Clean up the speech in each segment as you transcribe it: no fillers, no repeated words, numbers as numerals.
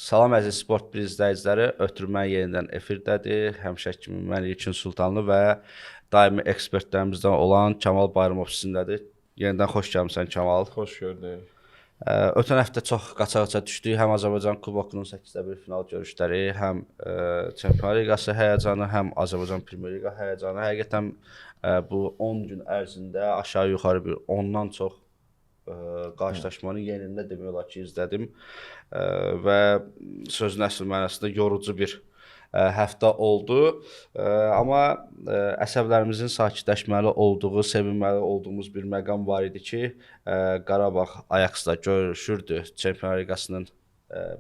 Salam əziz Sport 1 izləyiciləri, Ötürmə yenidən efirdədir. Həmişəki kimi mən İlkin Sultanlı və daimi ekspertlərimizdən olan Kamal Bayramov sizinlədir. Yenidən xoş gəlmisən Kamal. Xoş gördük. Ötən həftə çox qaça-qaça düşdük. Həm Azərbaycan Kubokunun 8-də 1 final görüşləri, həm Çempionlar Liqası həyəcanı, həm Azərbaycan Premyer Liqa həyəcanı. Həqiqətən bu 10 gün ərzində aşağı-yuxarı bir 10-dan çox qarşılaşmanı yenində demək olar ki, izlədim və sözün əsl mənasında yorucu bir həftə oldu. Amma əsəblərimizin sakitləşməli olduğu, sevinməli olduğumuz bir məqam var idi ki, Qarabağ Ajax-la görüşürdü Çempionlar Liqasının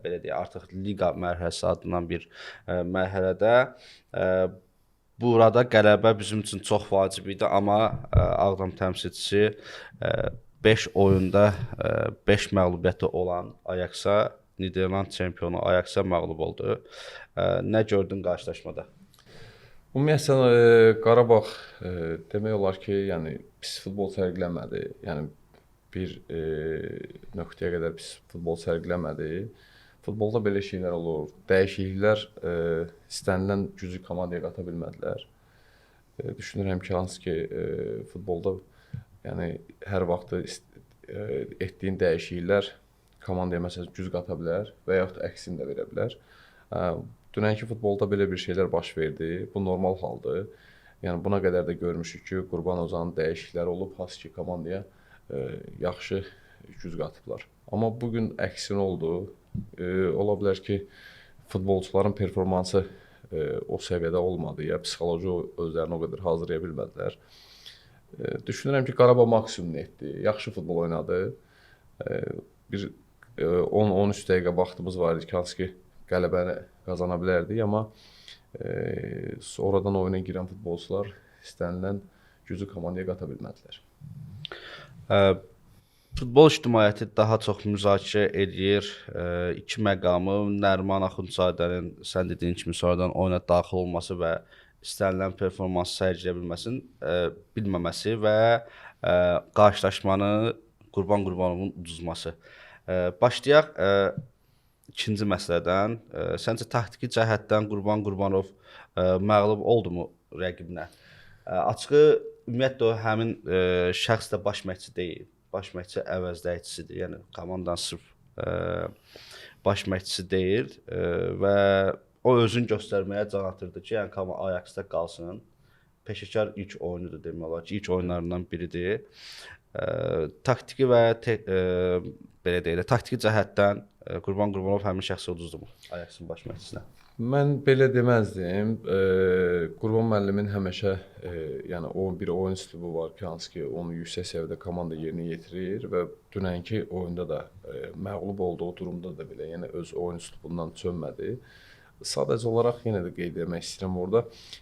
belə deyək, artıq liqa mərhələsi adlanan bir mərhələdə. Burada qələbə bizim üçün çox vacib idi, amma Ağdam təmsilçisi 5 oyunda 5 məğlubiyyəti olan Ajax-a, Niderland çempionu Ajax-a məğlub oldu. Nə gördün qarşılaşmada? Ümumiyyətlə Qarabağ demək olar ki, yəni pis futbol sərgiləmədi. Yəni bir nöqtəyə qədər pis futbol sərgiləmədi. Futbolda belə şeylər olur. Dəyişikliklər istənilən gücü komandaya qata bilmədilər. Düşünürəm ki, hansı ki futbolda yəni hər vaxt etdiyin dəyişikliklər komandaya məsələn güc qata bilər və yaxud əksini də verə bilər. Dünənki futbolda belə bir şeylər baş verdi. Bu normal haldır. Yəni buna qədər də görmüşük ki, Qurban Ozanın dəyişiklikləri olub, hansı ki komandaya yaxşı güc qatıblar. Amma bu gün əksinə oldu. Ola bilər ki, futbolçuların performansı o səviyyədə olmadı, ya psixoloji özlərini o qədər hazırlaya bilmədilər. Düşünürəm ki, Qarabağ maksimumunu etdi. Yaxşı futbol oynadı. Bir 10-13 dəqiqə vaxtımız var idi ki, hansı ki qələbəni qazana bilərdik, amma sonradan oyuna girən futbolçular istənilən gücü komandaya qata bilmədilər. Futbol ictimaiyyəti daha çox müzakirə eləyir iki məqamı, Nəriman Axundzadənin sən dediyin kimi sonradan oyuna daxil olması və istənilən performansı sərgiləyə bilməsinin bilməməsi və qarşılaşmanı Qurban Qurbanovun uduzması. Başlayaq ikinci məsələdən. Səncə taktiki cəhətdən Qurban Qurbanov məğlub oldumu rəqibinə? Açığı ümumiyyətlə o həmin şəxs də baş məşqçi deyil. Baş məşqçi əvəzləyicisidir. Yəni komandanın sırf baş məşqçisi deyil və o özünü göstərməyə can atırdı ki, yəni Ajax-da qalsın. Peşəkar ilk oyunudur demək olar ki, ilk oyunlarından biridir. Taktiki və belə deyək də, taktiki cəhətdən Qurban Qurbanov həmin şəxsi uduzdumu Ajax-ın baş məşqçisinə? Mən belə deməzdim. Qurban müəllimin həmişə yəni o bir oyun üslubu var ki, hansı ki onu yüksək səviyyədə komanda yerinə yetirir və dünənki oyunda da məğlub olduğu durumda da belə, yəni öz oyun üslubundan çönmədi. Sadəcə olaraq yenə də qeyd etmək istəyirəm orada,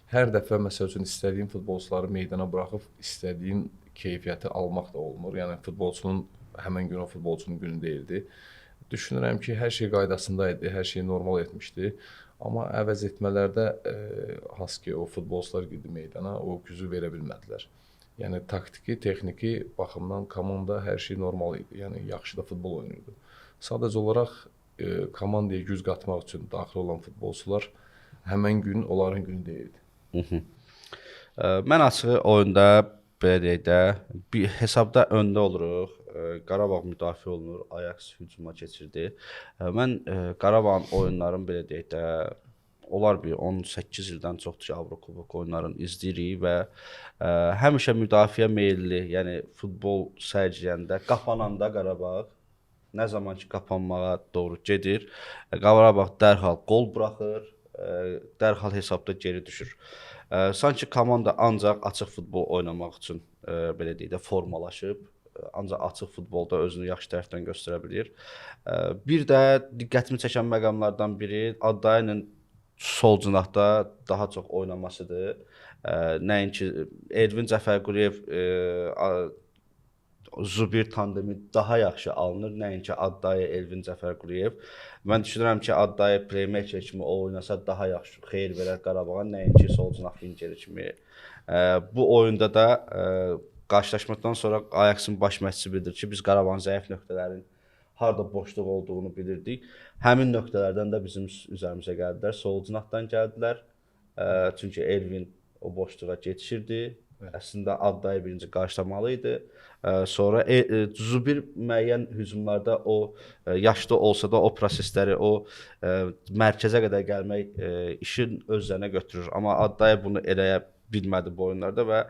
hər dəfə məsəl üçün istədiyin futbolçuları meydana buraxıb istədiyin keyfiyyəti almaq da olmur. Yəni futbolçunun həmin gün o futbolçunun günü deyildi. Düşünürəm ki, hər şey qaydasında idi, hər şey normal etmişdi. Amma əvəz etmələrdə hansı ki o futbolçular girdi meydana, o gücü verə bilmədilər. Yəni taktiki, texniki baxımdan komanda hər şey normal idi. Yəni yaxşı da futbol oynayırdı. Sadəcə olaraq komandaya güc qatmaq üçün daxil olan futbolçular həmən gün onların günü deyildi. Mən açığı oyunda belə deyək də, bir hesabda öndə oluruq. Qarabağ müdafiə olunur, Ajax hücuma keçirdi. Mən Qarabağın oyunlarını belə deyək də, onlar bir 18 ildən çoxdur ki, Avrokubok oyunlarını izləyirik və həmişə müdafiə meyilli, yəni futbol sərgiləyəndə, qapananda Qarabağ nə zaman ki qapanmağa doğru gedir, Qarabağ dərhal qol buraxır, dərhal hesabda geri düşür. Sanki komanda ancaq açıq futbol oynamaq üçün belə deyək də formalaşıb, ancaq açıq futbolda özünü yaxşı tərəfdən göstərə bilir. Bir də diqqətimi çəkən məqamlardan biri Addainin sol cinahda daha çox oynamasıdır. Nəinki Elvin Cəfərquliyev Zubir tandemi daha yaxşı alınır, nəinki Addayi Elvin Cəfərquliyev. Mən düşünürəm ki, Addayi playmaker kimi oynasa daha yaxşı xeyir verər Qarabağa, nəinki sol cinah wingeri kimi. Bu oyunda da qarşılaşmadan sonra Ajax-ın baş məşqçisi bildirir ki, biz Qarabağın zəif nöqtələrini Harda boşluq olduğunu bilirdik. Həmin nöqtələrdən də bizim üzərimizə gəldilər. Sol cinahdan gəldilər. Çünki Elvin o boşluğa yetişirdi. Əslində Addayı birinci qarşılamalı idi. Sonra Zubir müəyyən hücumlarda o yaşlı olsa da o prosesləri, o mərkəzə qədər gəlmək işin özlərinə götürür. Amma Addayı bunu eləyə bilmədi bu oyunlarda və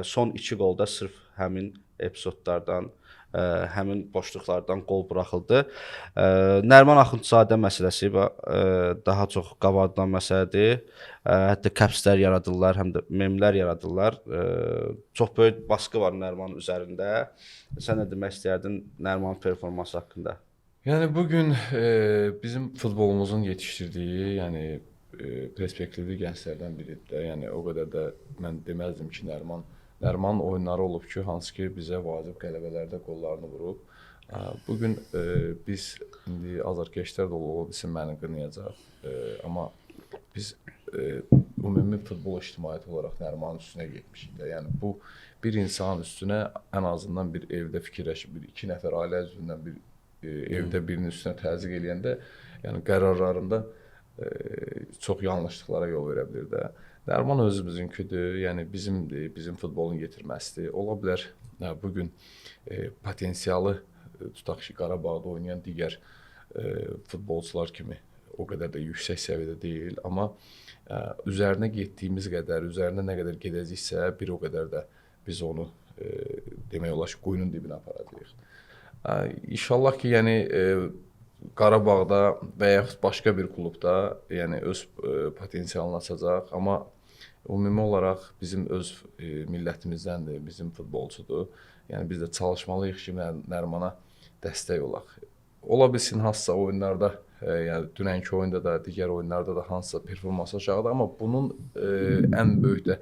son 2 qolda sırf həmin epizodlardan, həmin boşluqlardan qol buraxıldı. Nəriman Axundzadə məsələsi daha çox qabardılan məsələdir. Hətta capslər yaradırlar, həm də memlər yaradırlar. Çox böyük baskı var Nərimanın üzərində. Sən nə demək istəyərdin Nərimanın performansı haqqında? Yəni bu gün bizim futbolumuzun yetişdirdiyi, yəni perspektivli gənclərdən biridir də. Yəni o qədər də mən deməzdim ki, Nərimanın oyunları olub ki, hansı ki bizə vacib qələbələrdə qollarını vurub. Bu gün biz indi azarkeşlər də ola bilsin məni qınayacaq. Amma biz ümumi futbol ictimaiyyəti olaraq Nərimanın üstünə getmişik də. Yəni bu bir insanın üstünə ən azından bir evdə fikirləşib bir iki nəfər ailə üzvündən bir evdə birinin üstünə təzyiq eləyəndə, yəni qərarlarında çox yanlışlıqlara yol verə bilər də. Nəriman özümüzünküdür, yəni bizimdir, bizim futbolun yetirməsidir. Ola bilər bu gün potensialı tutaq ki, Qarabağda oynayan digər futbolçular kimi o qədər də yüksək səviyyədə deyil, amma üzərinə getdiyimiz qədər, üzərinə nə qədər gedəcəksə, bir o qədər də biz onu demək olar ki, quyunun dibinə aparacağıq. İnşallah ki, yəni Qarabağda və yaxud başqa bir klubda, yəni öz potensialını açacaq, amma ümumi olaraq bizim öz millətimizdəndir, bizim futbolçudur. Yəni biz də çalışmalıyıq ki, Nərimana dəstək olaq. Ola bilsin hansısa oyunlarda, yəni dünənki oyunda da, digər oyunlarda da hansısa performans aşağıdır, amma bunun ən böyük də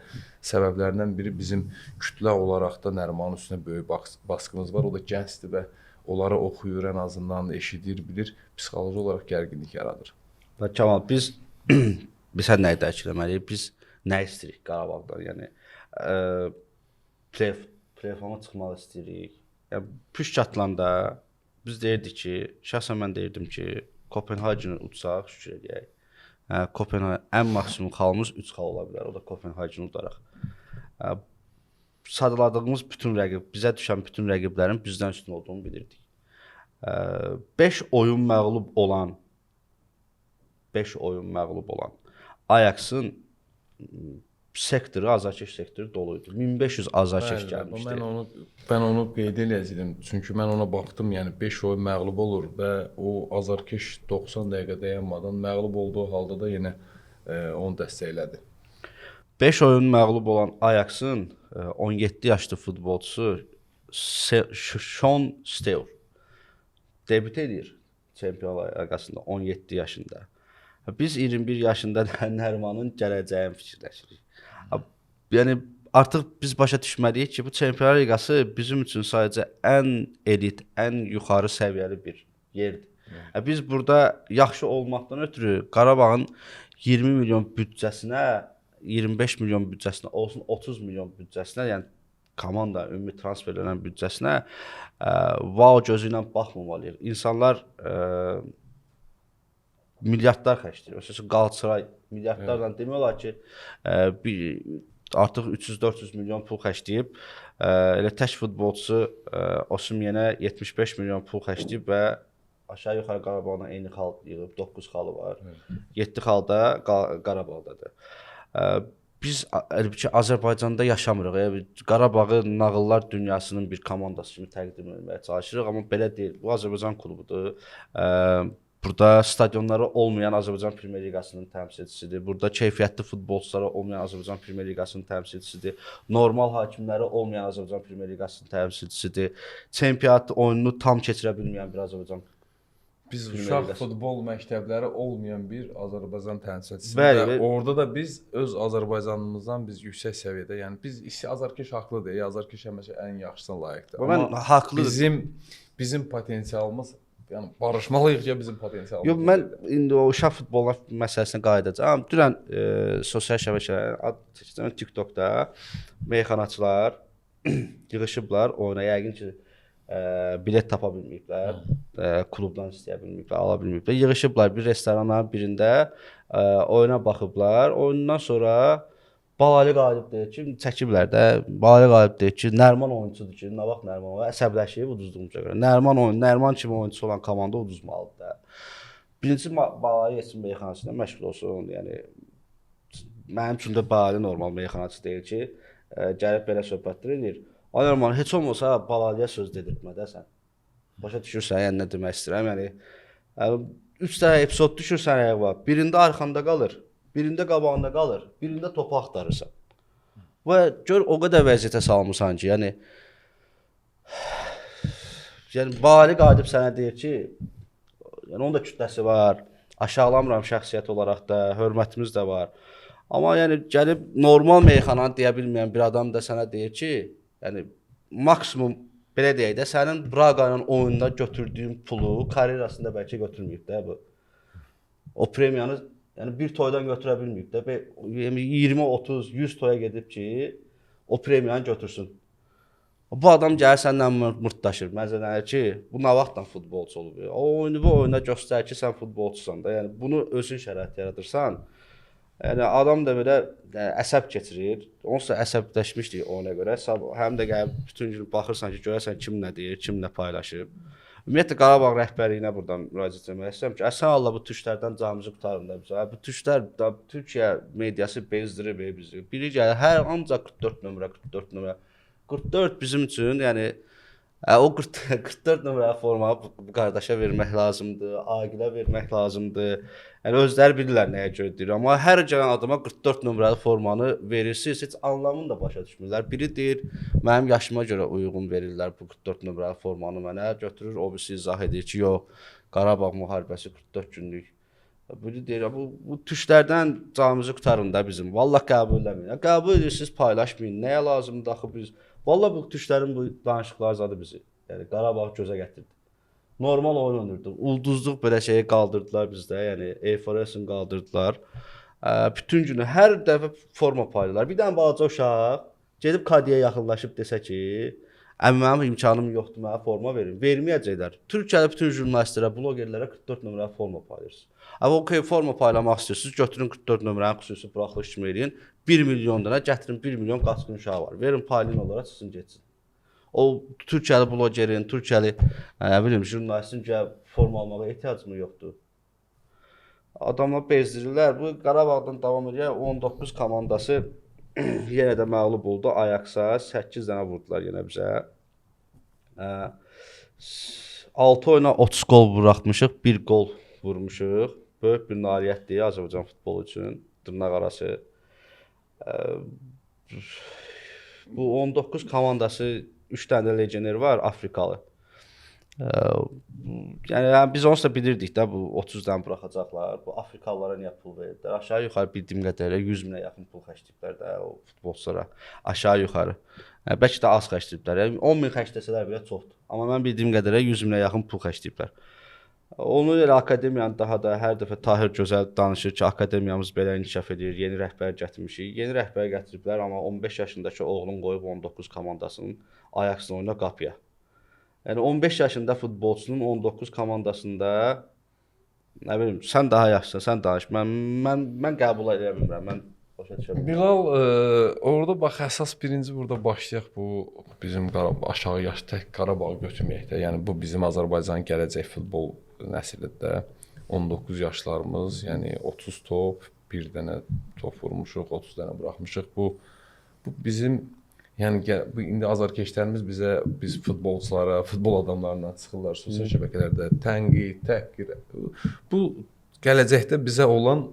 səbəblərindən biri bizim kütlə olaraq da Nərimanın üstünə böyük baskımız var. O da gəncdir və onları oxuyur, ən azından eşidir, bilir, psixoloji olaraq gərginlik yaradır. Və Kamal, biz biz sən nəyi dərk eləməliyik? Biz nə istəyirik Qarabağdan? Yəni play-off-a çıxmaq istəyirik. Yəni püşk atılanda biz deyirdik ki, şəxsən mən deyirdim ki, Kopenhageni utsaq, şükür eləyək. Kopenhagen ən maksimum xalımız 3 xal ola bilər. O da Kopenhageni udaraq. Sadaladığımız bütün rəqib, bizə düşən bütün rəqiblərin bizdən üstün olduğunu bilirdik. 5 oyun məğlub olan 5 oyun məğlub olan Ajax-ın sektoru, azarkeş sektoru dolu idi. 1500 azarkeş gəlmişdi. Mən onu qeyd eləyəcəydim. Çünki mən ona baxdım, yəni 5 oyun məğlub olur və o azarkeş 90 dəqiqə dayanmadan məğlub olduğu halda da yenə onu dəstəklədi. 5 oyun məğlub olan Ajax-ın 17 yaşlı futbolçusu Sean Steur debüt edir Çempionlar Liqasında 17 yaşında. Biz 21 yaşında Nərimanın gələcəyini fikirləşirik. Yəni artıq biz başa düşməliyik ki, bu Çempionlar Liqası bizim üçün sadəcə ən elit, ən yuxarı səviyyəli bir yerdir. Biz burada yaxşı olmaqdan ötürü Qarabağın 20 milyon büdcəsinə, 25 milyon büdcəsinə, olsun 30 milyon büdcəsinə, yəni komanda ümumi transferlənən büdcəsinə vau gözü ilə baxmamalıyıq. İnsanlar milyardlar xərcləyir. Məsələn, Qalatasaray milyardlarla demək olar ki, artıq 300-400 milyon pul xərcləyib. Elə tək futbolçusu Osimhenə 75 milyon pul xərcləyib və aşağı-yuxarı Qarabağla eyni xal yığıb, 9 xalı var. 7 xal da Qarabağdadır. Biz elə ki, Azərbaycanda yaşamırıq. Yəni, Qarabağı nağıllar dünyasının bir komandası kimi təqdim etməyə çalışırıq, amma belə deyil. Bu Azərbaycan klubudur. Burada stadionları olmayan Azərbaycan Premyer Liqasının təmsilçisidir. Burada keyfiyyətli futbolçuları olmayan Azərbaycan Premyer Liqasının təmsilçisidir. Normal hakimləri olmayan Azərbaycan Premyer Liqasının təmsilçisidir. Çempionat oyununu tam keçirə bilməyən bir Azərbaycan. Biz uşaq futbol məktəbləri olmayan bir Azərbaycan təmsilçisidir. Bəli, orada da biz öz Azərbaycanımızdan biz yüksək səviyyədə, yəni biz azarkeş haqlıdır, azarkeş həmişə ən yaxşısına layiqdir. Amma haqlı bizim potensialımız, yəni barışmalıyıq ki, bizim potensialımız. Yox, mən indi o uşaq futboluna məsələsinə qayıdacağam. Dünən sosial şəbəkələrə, ad çəkəcəm, TikTokda meyxanaçılar yığışıblar oyuna. Yəqin ki, Bilet tapa bilməyiblər, klubdan istəyə bilməyiblər, ala bilməyiblər. Yığışıblar bir restoranların birində, oyuna baxıblar. Oyundan sonra Balali qalib deyir ki, çəkiblər də. Balali qalib deyir ki, Nərman oyunçudur ki, nə vaxt Nərman oyunçu əsəbləşib uduzduğumuza görə. Nərman oyun, Nərman kimi oyunçusu olan komanda uduzmalıdır da. Birincisi Balali etsin meyxanasında məşğul olsun. Yəni mənim üçün də Balali normal meyxanaçı deyil ki, gəlib belə söhbətlər eləyir. Ay Nərman, heç olmasa Balaliyə söz dedirtmə də sən. Başa düşürsən, yəni nə demək istəyirəm? Yəni 3 dənə epizod düşürsən ayağa, birində arxanda qalır, birində qabağında qalır, birində topu axtarırsan. Və gör o qədər vəziyyətə salmısan ki, yəni Balali qayıdıb sənə deyir ki, yəni onun da kütləsi var, aşağılamıram şəxsiyyət olaraq da, hörmətimiz də var. Amma yəni gəlib normal meyxananı deyə bilməyən bir adam da sənə deyir ki, yəni maksimum belə deyək də, sənin Braqa ilə oyunda götürdüyün pulu karyerasında bəlkə götürməyib də bu. O premiyanı yəni bir toydan götürə bilməyib də. 20, 30, 100 toya gedib ki, o premiyanı götürsün. Bu adam gəlir səndən mırtdaşır. Məzələnir ki, bu nə vaxtdan futbolçu olub? O oyunu bu oyuna göstər ki, sən futbolçusan da. Yəni bunu özün şərait yaradırsan. Yəni adam da belə əsəb keçirir. Onsuz da əsəbləşmişdik oyuna görə. Həm də gəlib bütün gün baxırsan ki, görərsən kim nə deyir, kim nə paylaşıb. Ümumiyyətlə Qarabağ rəhbərliyinə buradan müraciət etmək istəyirəm ki, əsən Allah bu türklərdən canımızı qurtarın da bizə. Bu türklər da Türkiyə mediası bezdirib bizi. Biri gəlir, hər ancaq 44 nömrə, 44 nömrə. 44 bizim üçün, yəni o 44 nömrə formanı bu qardaşa vermək lazımdır, Aqilə vermək lazımdır. Yəni özləri bilirlər nəyə görə deyir, amma hər gələn adama 44 nömrəli formanı verirsiniz, heç anlamını da başa düşmürlər. Biri deyir, mənim yaşıma görə uyğun verirlər bu 44 nömrəli formanı mənə, götürür, o birisi izah edir ki, yox, Qarabağ müharibəsi 44 günlük. Biri deyir, bu türklərdən canımızı qurtarın da bizim, vallah qəbul eləməyin. Qəbul edirsiniz, paylaşmayın, nəyə lazımdır axı biz? Vallah bu türklərin bu danışıqları zadı bizi, yəni Qarabağ gözə gətirdi. Normal oyun oynayırdıq. Ulduzluq belə şeyi qaldırdılar bizdə, yəni eforiyasını qaldırdılar. Bütün günü hər dəfə forma paylayırlar. Bir dənə balaca uşaq gedib Kadiyə yaxınlaşıb desə ki, mənim imkanım yoxdur, mənə forma verin. Verməyəcəklər. Türkiyədə bütün jurnalistlərə, blogerlərə 44 nömrəli forma paylayırsınız. Amma okey, forma paylamaq istəyirsiniz, götürün 44 nömrəni xüsusi buraxılış kimi eləyin. 1 milyon dənə gətirin, 1 milyon qaçqın uşağı var. Verin paylayın onlara, çıxsın getsin. O Türkiyəli blogerin, Türkiyəli nə bilim, jurnalistin forma almağa ehtiyacı mı yoxdur? Adamlar bezdirirlər. Bu Qarabağdan davam edir. 19 komandası yenə də məğlub oldu Ajax-a. 8 dənə vurdular yenə bizə. 6 oyuna 30 qol buraxmışıq, 1 qol vurmuşuq. Böyük bir nailiyyətdir Azərbaycan futbolu üçün, dırnaq arası. Bu 19 komandası 3 dənə də legioner var, Afrikalı. Yəni biz onsuz da bilirdik də bu 30 dənə buraxacaqlar. Bu Afrikalılara niyə pul veriblər? Aşağı-yuxarı bildiyim qədərilə 100 minə yaxın pul xərcləyiblər də o futbolçulara. Aşağı-yuxarı. Yəni, bəlkə də az xərcləyiblər. Yəni 10 min xərcləsələr belə çoxdur. Amma mən bildiyim qədərilə 100 minə yaxın pul xərcləyiblər. Onu elə akademiyanın daha da hər dəfə Tahir Gözəl danışır ki, akademiyamız belə inkişaf edir, yeni rəhbər gətirmişik. Yeni rəhbər gətiriblər, amma 15 yaşındakı oğlun qoyub 19 komandasının Ajax-la oyuna qapıya. Yəni 15 yaşında futbolçunun 19 komandasında nə bilim, sən daha yaxşısan, sən danış. Mən qəbul edə bilmirəm. Mən başa düşə bilmirəm. Bilal, orada bax əsas birinci burada başlayaq bu bizim Qarabağ aşağı yaş tək Qarabağı götürməyək də. Yəni bu bizim Azərbaycanın gələcək futbol nəslidir də. 19 yaşlarımız, yəni 30 top, bir dənə top vurmuşuq, 30 dənə buraxmışıq. Bu bizim yəni bu indi azarkeşlərimiz bizə, biz futbolçulara, futbol adamlarına çıxırlar sosial şəbəkələrdə tənqid, təhqir. Bu gələcəkdə bizə olan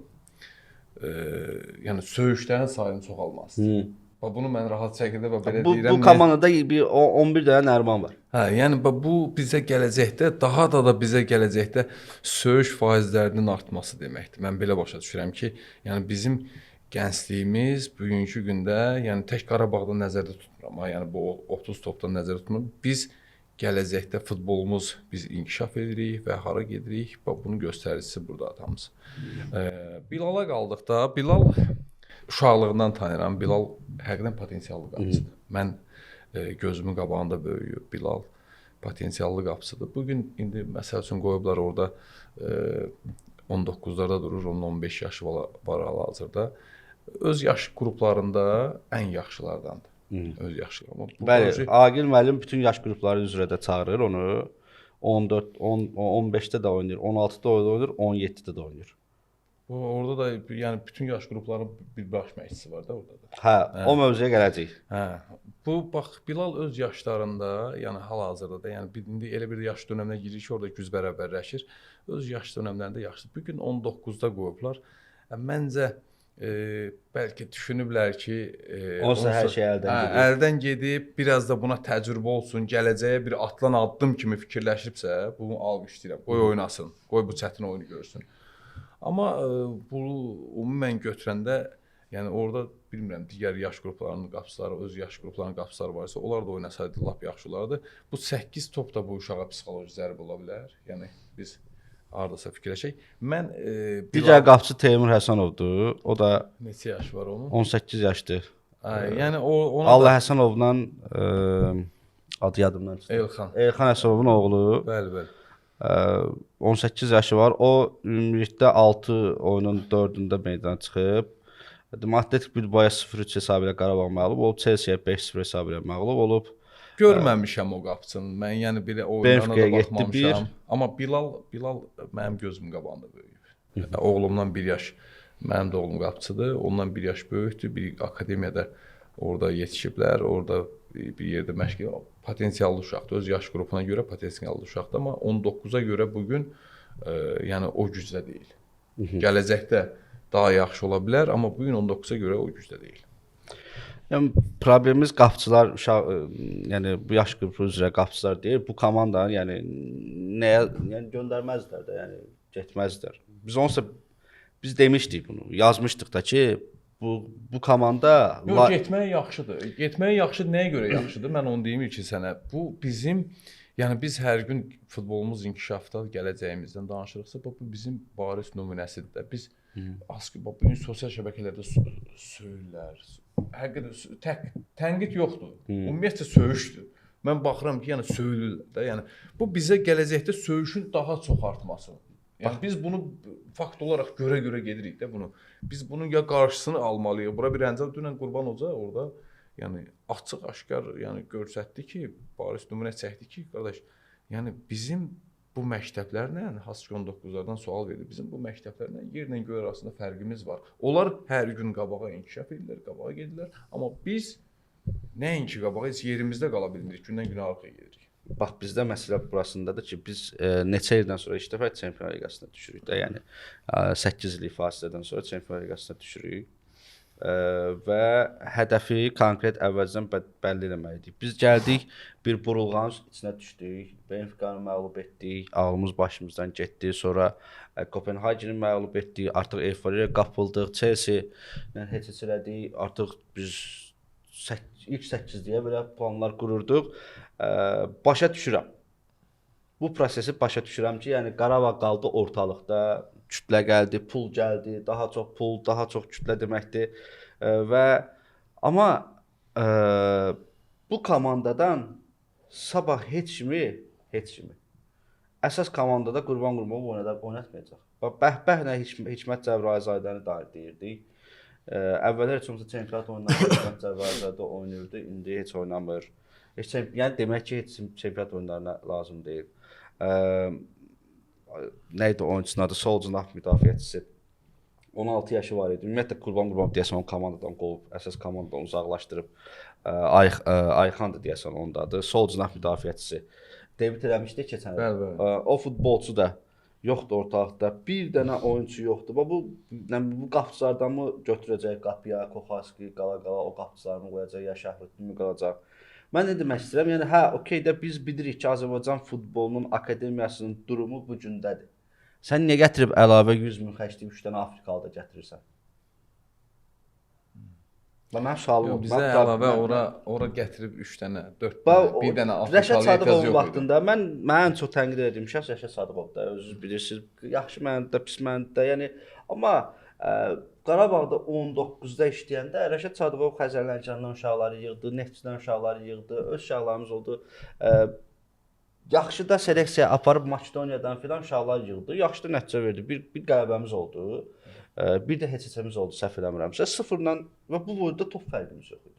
yəni söyüşlərin sayının çoxalmasıdır. Bax bunu mən rahat şəkildə bax belə deyirəm. Bu komandada bir 11 dənə Nərman var. Hə, yəni bax bu bizə gələcəkdə daha da bizə gələcəkdə söyüş faizlərinin artması deməkdir. Mən belə başa düşürəm ki, yəni bizim gəncliyimiz bugünkü gündə, yəni tək Qarabağda nəzərdə tutmuram, ha, yəni bu 30 topdan nəzərdə tutmuram. Biz gələcəkdə futbolumuz biz inkişaf edirik və hara gedirik? Bax bunun göstəricisi burada hamısı. Bilala qaldıqda, Bilal uşaqlığından tanıyıram. Bilal həqiqətən potensiallı qapıcıdır. Mən gözümün qabağında böyüyüb Bilal. Potensiallı qapıçıdır. Bu gün indi məsəl üçün qoyublar orada 19-larda durur, onun 15 yaşı var hal-hazırda. Öz yaş qruplarında ən yaxşılardandır. Öz yaxşılar. Bəli, Aqil müəllim bütün yaş qrupları üzrə də çağırır onu. 14, 10, 15-də də oynayır, 16-da oynayır, 17-də də oynayır. Orada da yəni bütün yaş qruplarının bir baş məşqçisi var da orada da. Hə, o mövzuya gələcəyik. Hə. Bu bax Bilal öz yaşlarında, yəni hal-hazırda da, yəni indi elə bir yaş dönəminə girir ki, orada güc bərabərləşir. Öz yaş dönəmlərində yaxşıdır. Bu gün 19-da qoyublar. Məncə bəlkə düşünüblər ki, onsuz hər şey əldən gedib. Əldən gedib, biraz da buna təcrübə olsun, gələcəyə bir atılan addım kimi fikirləşibsə, bunu alqışlayıram. Qoy oynasın, qoy bu çətin oyunu görsün. Amma bunu ümumən götürəndə, yəni orada bilmirəm, digər yaş qruplarının qapıçıları, öz yaş qruplarının qapıçıları varsa, onlar da oynasaydı lap yaxşı olardı. Bu 8 top da bu uşağa psixoloji zərbə ola bilər. Yəni biz hardasa fikirləşək. Mən digər qapıçı Teymur Həsənovdur. O da neçə yaşı var onun? 18 yaşdır. Yəni o ona Allah Həsənovla adı yadımdan çıxdı. Elxan. Elxan Həsənovun oğlu. Bəli, bəli. 18 yaşı var. O ümumilikdə 6 oyunun 4-ündə meydana çıxıb. Atletik Bilbao 0-3 hesabı ilə Qarabağ məğlub olub, Chelsea-yə 5-0 hesabı ilə məğlub olub. Görməmişəm o qapıçını. Mən yəni belə oyunlarına da baxmamışam. Amma Bilal mənim gözümün qabağında böyüyüb. Oğlumdan bir yaş, mənim də oğlum qapıçıdır. Ondan bir yaş böyükdür. Bir akademiyada orada yetişiblər, orada bir yerdə məşq edir. Potensiallı uşaqdır. Öz yaş qrupuna görə potensiallı uşaqdır, amma 19-a görə bu gün yəni o gücdə deyil. Gələcəkdə daha yaxşı ola bilər, amma bu gün 19-a görə o gücdə deyil. Yəni problemimiz qapıçılar, uşaq, yəni bu yaş qrupu üzrə qapıçılar deyil. Bu komandanı yəni nəyə, yəni göndərməzdilər də, yəni getməzdilər. Biz onsa biz demişdik bunu, yazmışdıq da ki, bu komanda yox, getmək yaxşıdır. Getmək yaxşıdır, nəyə görə yaxşıdır? Mən onu deyim ki sənə. Bu bizim, yəni biz hər gün futbolumuz inkişafda, gələcəyimizdən danışırıqsa, bu bizim bariz nümunəsidir də. Biz az ki, bu gün sosial şəbəkələrdə söyürlər. Həqiqətən tənqid yoxdur. Ümumiyyətcə söyüşdür. Mən baxıram ki, yəni söyülürlər də. Yəni bu bizə gələcəkdə söyüşün daha çox artması. Yəni biz bunu fakt olaraq görə-görə gedirik də bunu. Biz bunun ya qarşısını almalıyıq. Bura bir əncam dünən Qurban Hoca orada yəni açıq-aşkar yəni göstərdi ki, bariz nümunə çəkdi ki, qardaş, yəni bizim bu məktəblərlə, hansı ki 19-lardan sual verdi, bizim bu məktəblərlə yerlə göy arasında fərqimiz var. Onlar hər gün qabağa inkişaf edirlər, qabağa gedirlər, amma biz nəinki qabağa, heç yerimizdə qala bilmirik, gündən günə arxaya gedirik. Bax, bizdə məsələ burasındadır ki, biz neçə ildən sonra ilk dəfə Çempionlar Liqasına düşürük də, yəni 8 illik fasilədən sonra Çempionlar Liqasına düşürük və hədəfi konkret əvvəlcədən bəlli eləməliydik. Biz gəldik, bir burulğanın içinə düşdük, Benfica-nı məğlub etdik, ağlımız başımızdan getdi, sonra Kopenhageni məğlub etdik, artıq eyforiyaya qapıldıq, Chelsea-lə heç elədik, artıq biz ilk 8-liyə belə planlar qururduq. Başa düşürəm. Bu prosesi başa düşürəm ki, yəni Qarabağ qaldı ortalıqda, kütlə gəldi, pul gəldi, daha çox pul, daha çox kütlə deməkdir. Və amma bu komandadan sabah heç kimi əsas komandada Qurban Qurbanov oynatmayacaq. Bəh-bəh nə Hikmət Cəbrayılzadəni deyirdik. Əvvəllər heç olmasa çempionat oyunlarında Hikmət Cəbrayılzadə oynayırdı, indi heç oynamır. Heç, yəni demək ki, heç çempionat oyunlarına lazım deyil. Nə idi oyunçunun adı? Sol cinah müdafiəçisi. 16 yaşı var idi. Ümumiyyətlə Qurban Qurbanov deyəsən onu komandadan qovub, əsas komandadan uzaqlaşdırıb. Ayxandır deyəsən ondadır. Sol cinah müdafiəçisi. Debit eləmişdi keçən il. O futbolçu da yoxdur ortalıqda. Bir dənə oyunçu yoxdur. Bax bu qapıçılardan mı götürəcək qapıya, Koxaski, qala-qala o qapıçılarını qoyacaq, ya Şəhrəddin mi qalacaq? Mən nə demək istəyirəm? Yəni hə, okey də biz bilirik ki, Azərbaycan futbolunun akademiyasının durumu bu gündədir. Sən niyə gətirib əlavə 100 min xərcləyib 3 dənə Afrikalı da gətirirsən? Mənim sualım odur. Bizə əlavə ora gətirib 3 dənə, 4 dənə, bir dənə Afrikalı Rəşad Sadıqovun vaxtında mən ən çox tənqid etdiyim şəxs Rəşad Sadıqovdur da, özünüz bilirsiniz. Yaxşı mənada, pis mənada, yəni amma Qarabağda 19-da işləyəndə Rəşad Sadıqov Xəzər Lənkərandan uşaqları yığdı, Neftçidən uşaqları yığdı, öz uşaqlarımız oldu. Yaxşı da seleksiya aparıb Makedoniyadan filan uşaqlar yığdı. Yaxşı da nəticə verdi. Bir qələbəmiz oldu. Bir də heç-heçəmiz oldu, səhv eləmirəmsə. 0-la və bu boyda top fərqimiz yox idi.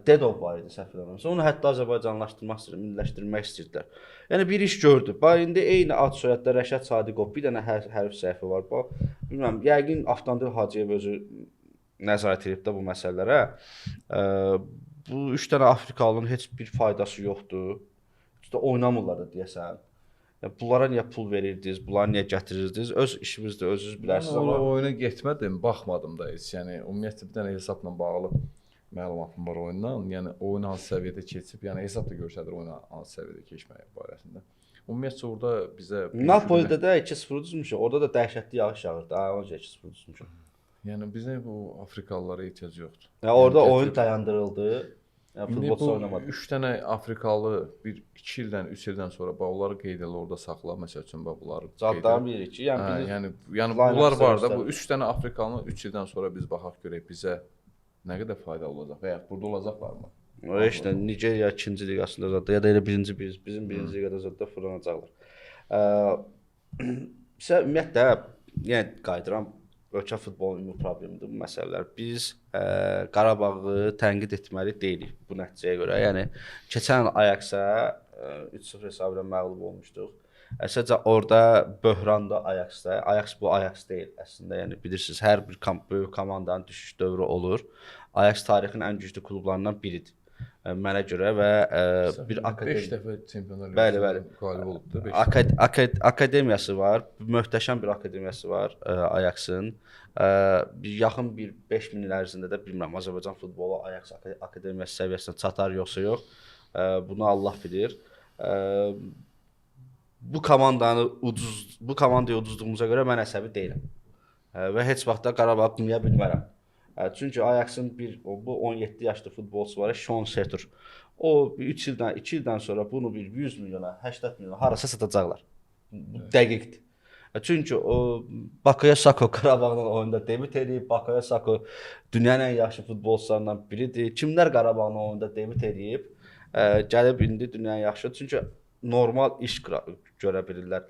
Dedov var idi, səhv eləmirəmsə. Onu hətta Azərbaycanlaşdırmaq istəyir, milliləşdirmək istəyirdilər. Yəni bir iş gördü. Bax indi eyni ad soyadda Rəşad Sadiqov bir dənə hərf səhvi var. Bax bilmirəm, yəqin Avtandil Hacıyev özü nəzarət edib də bu məsələlərə. Bu 3 dənə Afrikalının heç bir faydası yoxdur. Heç də oynamırlar da deyəsən. Yəni bunlara niyə pul verirdiniz, bunları niyə gətirirdiniz? Öz işinizdir, özünüz bilərsiniz amma oyuna getmədim, baxmadım da heç. Yəni ümumiyyətlə bir dənə hesabla bağlı məlumatım var oyundan. Yəni oyun hansı səviyyədə keçib, yəni hesab da göstərir oyun hansı səviyyədə keçməyi barəsində. Ümumiyyətcə orada bizə Napolidə də 2-0 uduzmuşuq. Orada da dəhşətli yağış yağırdı. Ha, ona görə 2-0 uduzmuşuq. Yəni bizə bu Afrikalılara ehtiyac yoxdur. Yəni orada oyun dayandırıldı. Yəni futbolçu oynamadı. 3 dənə Afrikalı bir 2 ildən, 3 ildən sonra bax onları qeyd elə orada saxla, məsəl üçün bax bunları. Caddan bilirik ki, yəni hə, yəni bunlar var da, bu 3 dənə Afrikalını 3 ildən sonra biz baxaq görək bizə nə qədər fayda olacaq və ya burada olacaqlarmı? Heç nə, Nigeriya 2-ci liqasında zad ya da elə birinci bizim birinci liqada zad fırlanacaqlar. Bizə ümumiyyətlə yenə qayıdıram, ölkə futbolunun ümumi problemidir bu məsələlər. Biz Qarabağı tənqid etməli deyilik bu nəticəyə görə. Yəni keçən il Ajax-a 3-0 hesabı ilə məğlub olmuşduq. Əsasca orada böhranda Ajax-da. Ajax bu Ajax deyil əslində. Yəni bilirsiniz, hər bir böyük komandanın düşüş dövrü olur. Ajax tarixin ən güclü klublarından biridir mənə görə və bir akademiya 5 dəfə Çempionlar Liqasında qalib olubdu. Akademiyası var, möhtəşəm bir akademiyası var Ajax-ın. Bir yaxın bir 5000 il ərzində də bilmirəm Azərbaycan futbolu Ajax akademiyası səviyyəsinə çatar yoxsa yox. Bunu Allah bilir. Bu komandanı bu komandaya uduzduğumuza görə mən əsəbi deyiləm. Və heç vaxt da Qarabağı qınaya bilmərəm. Çünki Ajax-ın bu 17 yaşlı futbolçusu var, Sean Setter. O 3 ildən, 2 ildən sonra bunu bir 100 milyona, 80 milyona harasa satacaqlar. Bu dəqiqdir. Çünki o Bakaya Sako Qarabağla oyunda debüt eləyib, Bakaya Sako dünyanın ən yaxşı futbolçularından biridir. Kimlər Qarabağla oyunda debüt eləyib, gəlib indi dünyanın yaxşı. Çünki normal iş görə bilirlər.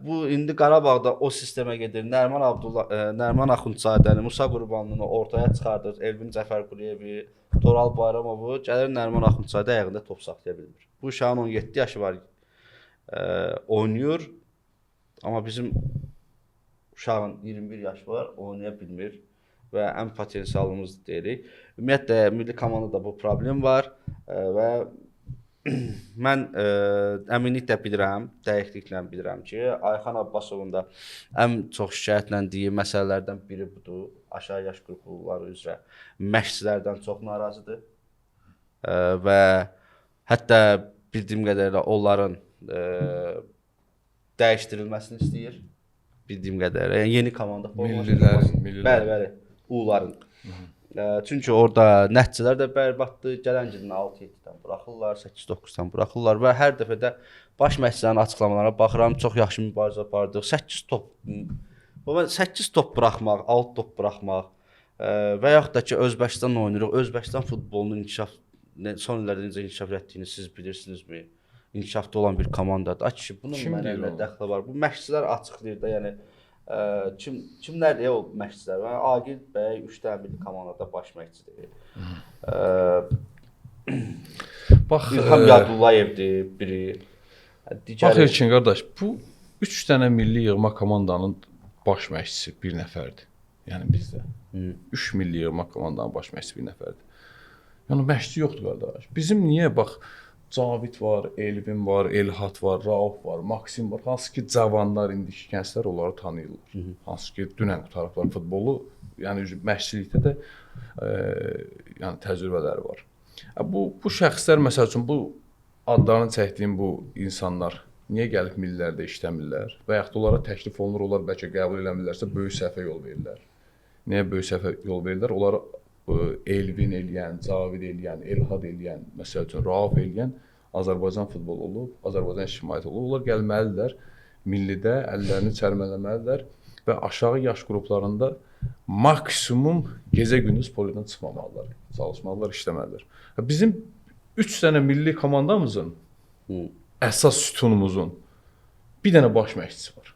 Bu indi Qarabağda o sistemə gedir. Nərman Abdullah, Nərman Axundzadəni, Musa Qurbanlını ortaya çıxardır. Elvin Cəfərquliyevi, Toral Bayramovu, gəlir Nərman Axundzadə ayağında top saxlaya bilmir. Bu uşağın 17 yaşı var, oynayır. Amma bizim uşağın 21 yaşı var, oynaya bilmir və ən potensialımız deyirik. Ümumiyyətlə milli komandada bu problem var və mən əminliklə bilirəm, dəqiqliklə bilirəm ki, Ayxan Abbasovun da ən çox şikayətləndiyi məsələlərdən biri budur. Aşağı yaş qrupları üzrə məşqçilərdən çox narazıdır. Və hətta bildiyim qədərilə onların dəyişdirilməsini istəyir. Bildiyim qədərilə. Yəni yeni komanda formalaşdırılması. Millilərin. Bəli, bəli. U-ların. Çünki orada nəticələr də bərbaddır. Gələn ilin 6-7-dən buraxırlar, 8-9-dan buraxırlar və hər dəfə də baş məşqçilərin açıqlamalarına baxıram, çox yaxşı mübarizə apardıq. 8 top, 8 top buraxmaq, 6 top buraxmaq və yaxud da ki, Özbəkistan oynayırıq. Özbəkistan futbolunun inkişaf son illərdə necə inkişaf etdiyini siz bilirsinizmi? İnkişafda olan bir komandadır. Ay kişi, bunun mənə nə dəxli var? Bu məşqçilər açıqlayır da, yəni kimlərdir o məşqçilər? Yəni Aqil bəy 3 dənə milli komandada baş məşqçidir. Bax, İlham Yadullayevdir biri. Digəri... Bax Elçin qardaş, bu 3 dənə milli yığma komandanın baş məşqçisi bir nəfərdir. Yəni bizdə. 3 milli yığma komandanın baş məşqçisi bir nəfərdir. Yəni məşqçi yoxdur qardaş. Bizim niyə bax Cavid var, Elvin var, Elhat var, Rauf var, Maksim var. Hansı ki cavanlar, indiki gənclər onları tanıyırlar. Hansı ki dünən qurtarıblar futbolu, yəni məşqçilikdə də yəni təcrübələri var. Bu şəxslər məsəl üçün bu adlarını çəkdiyim bu insanlar niyə gəlib millilərdə işləmirlər və yaxud da onlara təklif olunur, onlar bəlkə qəbul eləmirlərsə böyük səhvə yol verirlər. Niyə böyük səhvə yol verirlər? Onlara Elvin eləyən, Cavid eləyən, Elhad eləyən, məsəl üçün Rauf eləyən Azərbaycan futbolu olub, Azərbaycan ictimaiyyəti olub. Onlar gəlməlidirlər, millidə əllərini çərmələməlidirlər və aşağı yaş qruplarında maksimum gecə-gündüz poleydən çıxmamalılar, çalışmalılar, işləməlidirlər. Bizim 3 dənə milli komandamızın Əsas sütunumuzun bir dənə baş məşqçisi var.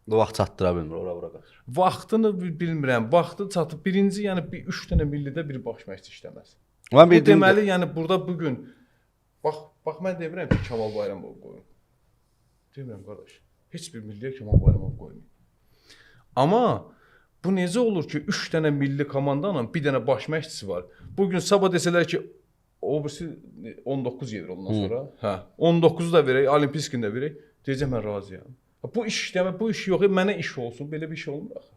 Vaxt çatdıra bilmir, ora-bura qaçır. Vaxtını bilmirəm. Vaxtı çatıb birinci, yəni bir 3 dənə millidə bir baş məşqçi işləməz. Mən Bu deməli, yəni burada bu gün bax mən demirəm ki, Kamal Bayramov qoyun. Demirəm qardaş. Heç bir milliyə Kamal Bayramov qoymayın. Amma bu necə olur ki, 3 dənə milli komandanın bir dənə baş məşqçisi var. Bu gün sabah desələr ki, o birisi 19 gedir ondan sonra. Hə, 19-u da verək, Olimpiskini də verək. Deyəcəm mən razıyam. Bu iş demə, bu iş yox, mənə iş olsun, belə bir şey olmur axı.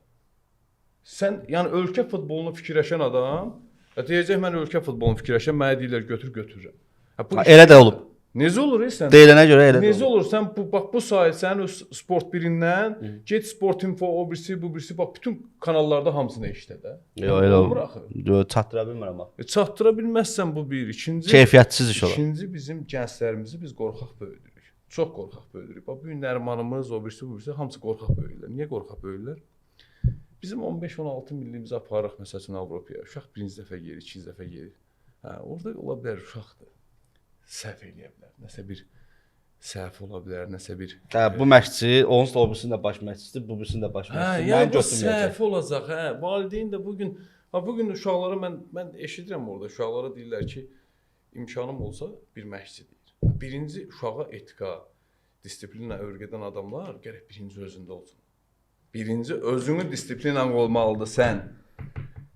Sən, yəni ölkə futbolunu fikirləşən adam, deyəcək mən ölkə futbolunu fikirləşən, mənə deyirlər götür, götürürəm. Hə, bu iş... Elə də olub. Necə olur sən? Deyilənə görə elə də Necə olur sən bu bax bu sayı sənin öz Sport 1-dən, get Sport Info, o birisi, bu birisi, bax bütün kanallarda hamısını işlə də. Yox, elə olmur axı. Yox, çatdıra bilmirəm axı. Çatdıra bilməzsən bu bir. İkinci, keyfiyyətsiz iş olar. İkinci, bizim gənclərimizi biz qorxaq böyüdürük. Çox qorxaq böyüdürük. Bax bu gün Nərmanımız, o birisi, bu birisi hamısı qorxaq böyüyürlər. Niyə qorxaq böyüyürlər? Bizim 15-16 millimizi aparırıq məsəl üçün Avropaya. Uşaq birinci dəfə gedir, ikinci dəfə gedir. Hə, orada ola bilər uşaqdır. Səhv eləyə bilər. Nəsə bir səhv ola bilər, nəsə bir. Hə, bu məşqçi, onsuz da o birisinin də baş məşqçisidir, bu birisinin də baş məşqçisidir. Hə, yəni bu səhv olacaq, hə. Valideyn də bu gün, ha bu gün uşaqlara mən eşidirəm orada, uşaqlara deyirlər ki, imkanım olsa bir məşqçi deyir. Birinci uşağa etika, disiplina öyrədən adamlar gərək birinci özündə olsun. Birinci özünün disiplinan olmalıdır sən.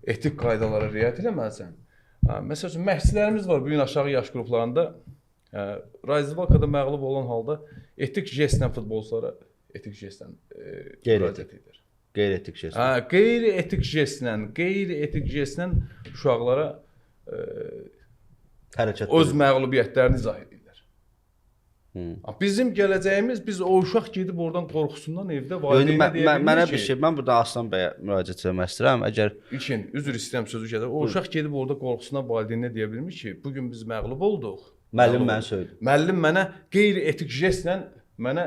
Etik qaydalara riayət eləməlisən. Hə, məsəl üçün məşqçilərimiz var bu gün aşağı yaş qruplarında. Razvalkada məğlub olan halda etik jestlə futbolçulara etik jestlə müraciət edir. Qeyri-etik jestlə. Hə, qeyri-etik jestlə, qeyri-etik jestlə uşaqlara hərəkət öz məğlubiyyətlərini izah edirlər. Bizim gələcəyimiz, biz o uşaq gedib oradan qorxusundan evdə valideynə deyə bilmir mənə bir şey, mən burada Aslan bəyə müraciət etmək istəyirəm. Əgər İlkin, üzr istəyirəm sözü gəlir. O uşaq gedib orada qorxusundan valideynə deyə bilmir ki, bu gün biz məğlub olduq. Müəllim məni söydü. Müəllim mənə qeyri-etik jestlə mənə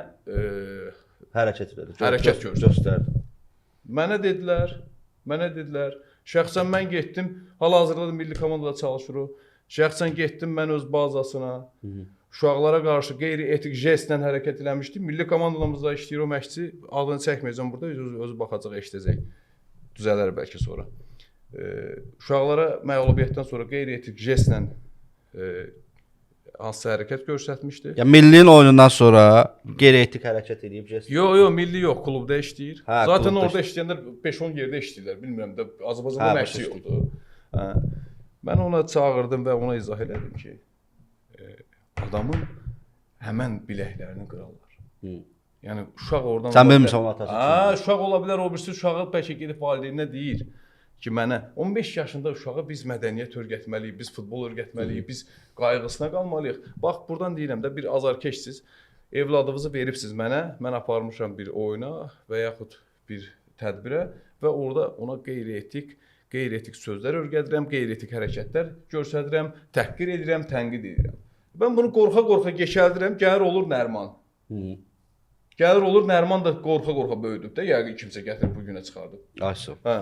hərəkət elədi. Hərəkət göstərdi. Mənə dedilər, mənə dedilər. Şəxsən mən getdim, hal-hazırda da milli komandada çalışırıq. Şəxsən getdim mən öz bazasına. Uşaqlara qarşı qeyri-etik jestlə hərəkət eləmişdim. Milli komandamızda işləyir o məşqçi. Adını çəkməyəcəm burada, özü baxacaq, eşidəcək. Düzələr bəlkə sonra. Uşaqlara məğlubiyyətdən sonra qeyri-etik jestlə hansısa hərəkət göstərmişdi. Ya millinin oyunundan sonra qeyri-etik hərəkət eləyib jest. Yox, yox, milli yox, klubda işləyir. Hə, zaten klubda orada işləyənlər 5-10 yerdə işləyirlər. Bilmirəm də Azərbaycanda məşqçi yoxdur. Hə. Mən ona çağırdım və ona izah elədim ki, adamın həmən biləklərini qırarlar. Yəni uşaq oradan Sən bilmirsən onun atası. Hə, uşaq ola bilər, o birisi uşağı bəlkə gedib valideyninə deyir ki, mənə 15 yaşında uşağa biz mədəniyyət öyrətməliyik, biz futbol öyrətməliyik, biz qayğısına qalmalıyıq. Bax, buradan deyirəm də, bir azarkeşsiz, evladınızı veribsiz mənə, mən aparmışam bir oyuna və yaxud bir tədbirə və orada ona qeyri-etik sözlər öyrədirəm, qeyri-etik hərəkətlər göstərirəm, təhqir edirəm, tənqid edirəm. Mən bunu qorxa-qorxa keçəldirəm, gəlir olur Nərman. Gəlir olur Nərman da qorxa-qorxa böyüdüb də, yəqin kimsə gətirib bu günə çıxardıb. Ayso. Hə.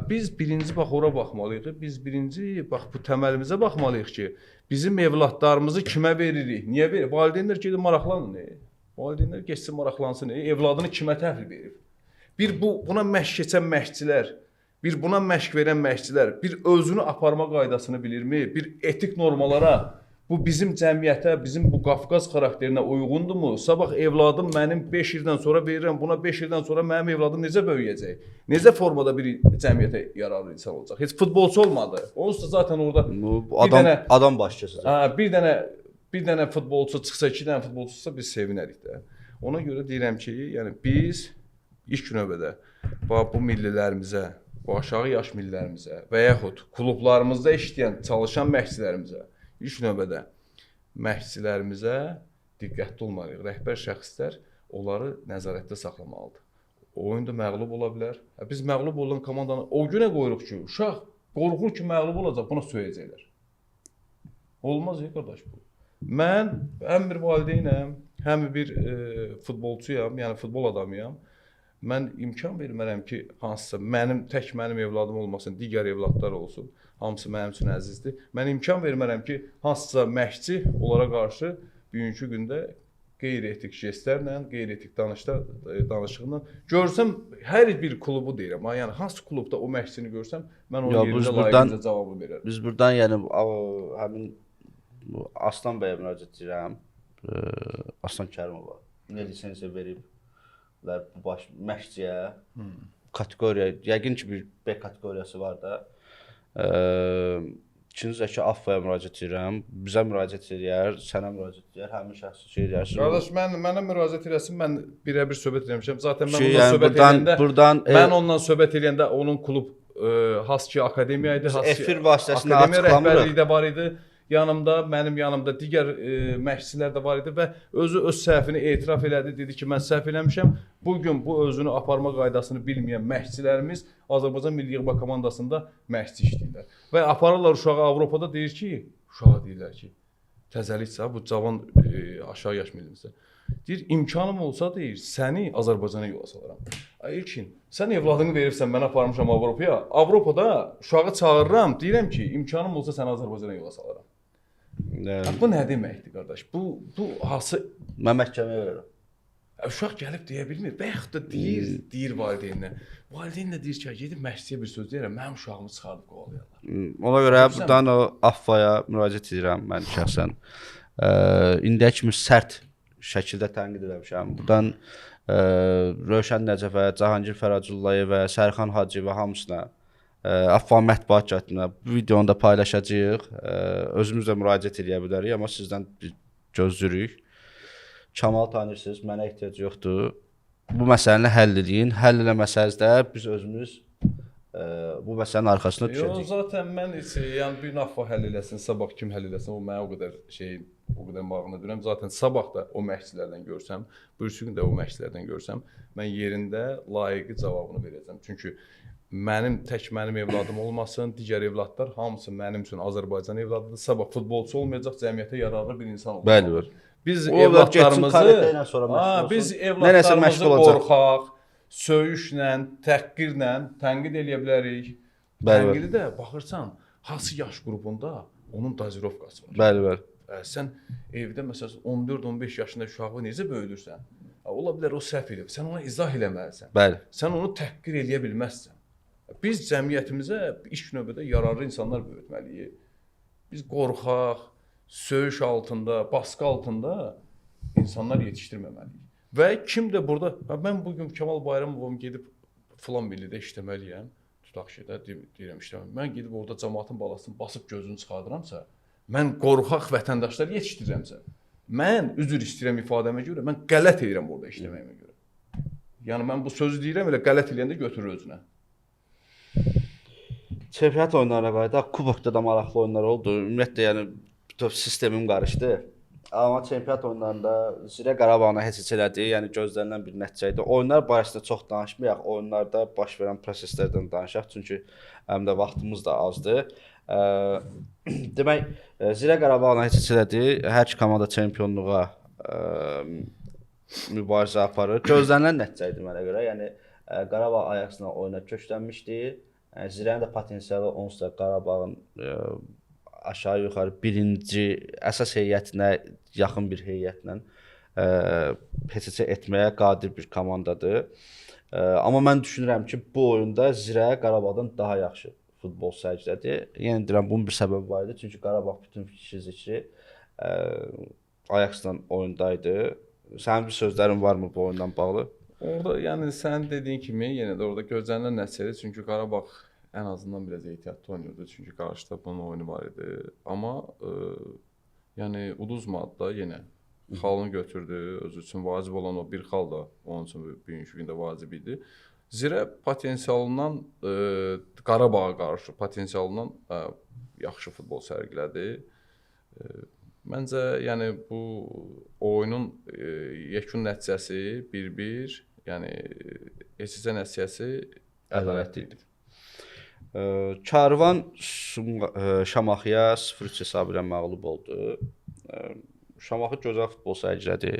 Biz birinci bax ora baxmalıyıq. Biz birinci bax bu təməlimizə baxmalıyıq ki, bizim evladlarımızı kimə veririk? Niyə veririk? Valideynlər gedib maraqlanın. Valideynlər getsin maraqlansın. Evladını kimə təhvil verib? Bir buna məşq keçən məşqçilər, bir buna məşq verən məşqçilər, bir özünü aparma qaydasını bilirmi? Bir etik normalara, bu bizim cəmiyyətə, bizim bu Qafqaz xarakterinə uyğundurmu? Sabah evladım mənim 5 ildən sonra verirəm, buna 5 ildən sonra mənim evladım necə böyüyəcək? Necə formada bir cəmiyyətə yararlı insan olacaq? Heç futbolçu olmadı. Onsuz da zaten orada bu adam baş kəsəcək. Hə, bir dənə futbolçu çıxsa, 2 dənə futbolçu çıxsa biz sevinərik də. Ona görə deyirəm ki, yəni biz ilk növbədə bu millilərimizə, bu aşağı yaş millilərimizə və yaxud klublarımızda işləyən, çalışan məşqçilərimizə, ilk növbədə məşqçilərimizə diqqətli olmalıyıq. Rəhbər şəxslər onları nəzarətdə saxlamalıdır. Oyunda məğlub ola bilər. Biz məğlub olan komandanı o günə qoyuruq ki, uşaq qorxur ki, məğlub olacaq, buna söyəcəklər. Olmaz ya qardaş bu. Mən həm bir valideynəm, həm bir futbolçuyam, yəni futbol adamıyam. Mən imkan vermərəm ki, hansısa mənim tək mənim evladım olmasın, digər evladlar olsun. Hamısı mənim üçün əzizdir. Mən imkan vermərəm ki, hansısa məşqçi onlara qarşı bugünkü gündə Qeyri-etik jestlərlə, qeyri-etik danışıqla görsəm hər bir klubu deyirəm, ha, yəni hansı klubda o məşqçini görsəm, mən onun yerində layiqincə cavabı verərəm. Biz burdan yəni həmin Aslan bəyə müraciət edirəm. Aslan Kərimova. Nə lisenziya veriblər bu baş məşqçiyə. Kateqoriya, yəqin ki bir B kateqoriyası var da. İkinci də ki, AFFA-ya müraciət edirəm, bizə müraciət eləyər, sənə müraciət eləyər, həmin şəxsi şey eləyərsin. Qardaş, mənə müraciət eləsin, mən birə-bir söhbət eləmişəm. Zaten mən onunla söhbət eləyəndə, mən onunla söhbət eləyəndə onun klub Haski Akademiya idi, Haski efir vasitəsilə açıqlamırıq. Akademiya rəhbərliyi də var idi. Yanımda, mənim yanımda digər məşqçilər də var idi və özü öz səhvini etiraf elədi, dedi ki, mən səhv eləmişəm. Bugün bu özünü aparma qaydasını bilməyən məşqçilərimiz Azərbaycan Milli Yığma komandasında məşqçi işləyirlər. Və aparırlar uşağı Avropada, deyir ki, uşağa deyirlər ki, təzəliksə, bu cavan aşağı yaş millimizdə. Deyir, imkanım olsa, deyir, səni Azərbaycana yola salaram. Ay İlkin, sən evladını verirsən, mən aparmışam Avropaya. Avropada uşağı çağırıram, deyirəm ki, imkanım olsa səni Azərbaycana yola salaram. Bu nə deməkdir, qardaş? Bu hansı... Mən məhkəməyə verirəm. Uşaq gəlib deyə bilmir. Və yaxud da deyir valideyninə. Valideyn də deyir ki, gedib məşqçiyə bir söz deyirəm, mənim uşağımı çıxardıb qovalayarlar. Ona görə buradan o AFFA-ya müraciət edirəm mən şəxsən. İndiyə kimi sərt şəkildə tənqid eləmişəm. Buradan Rövşən Nəcəfə, Cahangir Fəracullayevə, Sərxan Hacıyevə hamısına, AFFA mətbuat katibinə bu videonu da paylaşacağıq. Özümüz də müraciət eləyə bilərik, amma sizdən gözləyirik. Kamal tanıyırsınız, mənə ehtiyac yoxdur. Bu məsələni həll eləyin. Həll eləməsəniz də biz özümüz bu məsələnin arxasına düşəcəyik. Yox, zaten mən heç, yəni bir AFFA həll eləsin, sabah kim həll eləsin, o mənə o qədər şey, o qədər marağına deyirəm. Zaten sabah da o məşqçilərdən görsəm, bugünkü gün də o məşqçilərdən görsəm, mən yerində layiqi cavabını verəcəm. Çünki tək mənim evladım olmasın, digər evladlar hamısı mənim üçün Azərbaycan evladıdır. Sabah futbolçu olmayacaq, cəmiyyətə yararlı bir insan olacaq. Bəli, bəli. Biz evladlarımızı, qorxaq, söyüşlə, təhqirlə tənqid eləyə bilərik. Tənqidi də baxırsan, hansı yaş qrupunda onun dozirovkası var. Bəli, bəli. Sən evdə məsələn 14-15 yaşında uşağı necə böyüdürsən? Ola bilər o səhv eləyib. Sən ona izah eləməlisən. Bəli. Sən onu təhqir eləyə bilməzsən. Biz cəmiyyətimizə ilk növbədə yararlı insanlar böyütməliyik. Biz qorxaq, söyüş altında, baskı altında insanlar yetişdirməməliyik. Və kim də burada, mən bugün Kamal Bayramovum gedib filan millidə işləməliyəm, tutaq ki də deyirəm işləməliyəm. Mən gedib orada cəmaatın balasını basıb gözünü çıxardıramsa, mən qorxaq vətəndaşlar yetişdirirəmsə, mən üzr istəyirəm ifadəmə görə, mən qələt edirəm orada işləməyimə görə. Yəni mən bu sözü deyirəm, elə qələt eləyəndə götürür özünə. Çempionat oyunlarına qayıdaq. Kubokda da maraqlı oyunlar oldu. Ümumiyyətlə, yəni bütöv sistemim qarışdı. Amma çempionat oyunlarında Zirə Qarabağına heç elədi. Yəni gözlənilən bir nəticə idi. Oyunlar barəsində çox danışmayaq. Oyunlarda baş verən proseslərdən danışaq. Çünki həm də vaxtımız da azdır. Demək, Zirə Qarabağına heç elədi. Hər iki komanda çempionluğa mübarizə aparır. Gözlənilən nəticə idi mənə görə. Yəni Qarabağ Ajax-la oyuna köklənmişdi. Zirənin də potensialı onsuz da Qarabağın aşağı-yuxarı birinci əsas heyətinə yaxın bir heyətlə PCC etməyə qadir bir komandadır. Amma mən düşünürəm ki, bu oyunda Zirə Qarabağdan daha yaxşı futbol sərgilədi. Yenə deyirəm, bunun bir səbəbi var idi. Çünki Qarabağ bütün fikri zikri Ajax-la oyundaydı. Sənin bir sözlərin varmı bu oyundan bağlı? Orada, yəni sən dediyin kimi, yenə də orada gözlənilən nəticədir. Çünki Qarabağ ən azından biraz ehtiyatlı oynayırdı. Çünki qarşıda bunun oyunu var idi. Amma yəni uduzmadı da yenə. Xalını götürdü. Özü üçün vacib olan o bir xal da onun üçün bugünkü gündə vacib idi. Zirə potensialından Qarabağa qarşı potensialından yaxşı futbol sərgilədi. Məncə, yəni bu oyunun yekun nəticəsi 1-1, yəni HCC nəticəsi ədalətli idi. Karvan Şamaxıya 0-3 hesabı ilə məğlub oldu. Şamaxı gözəl futbol sərgilədi.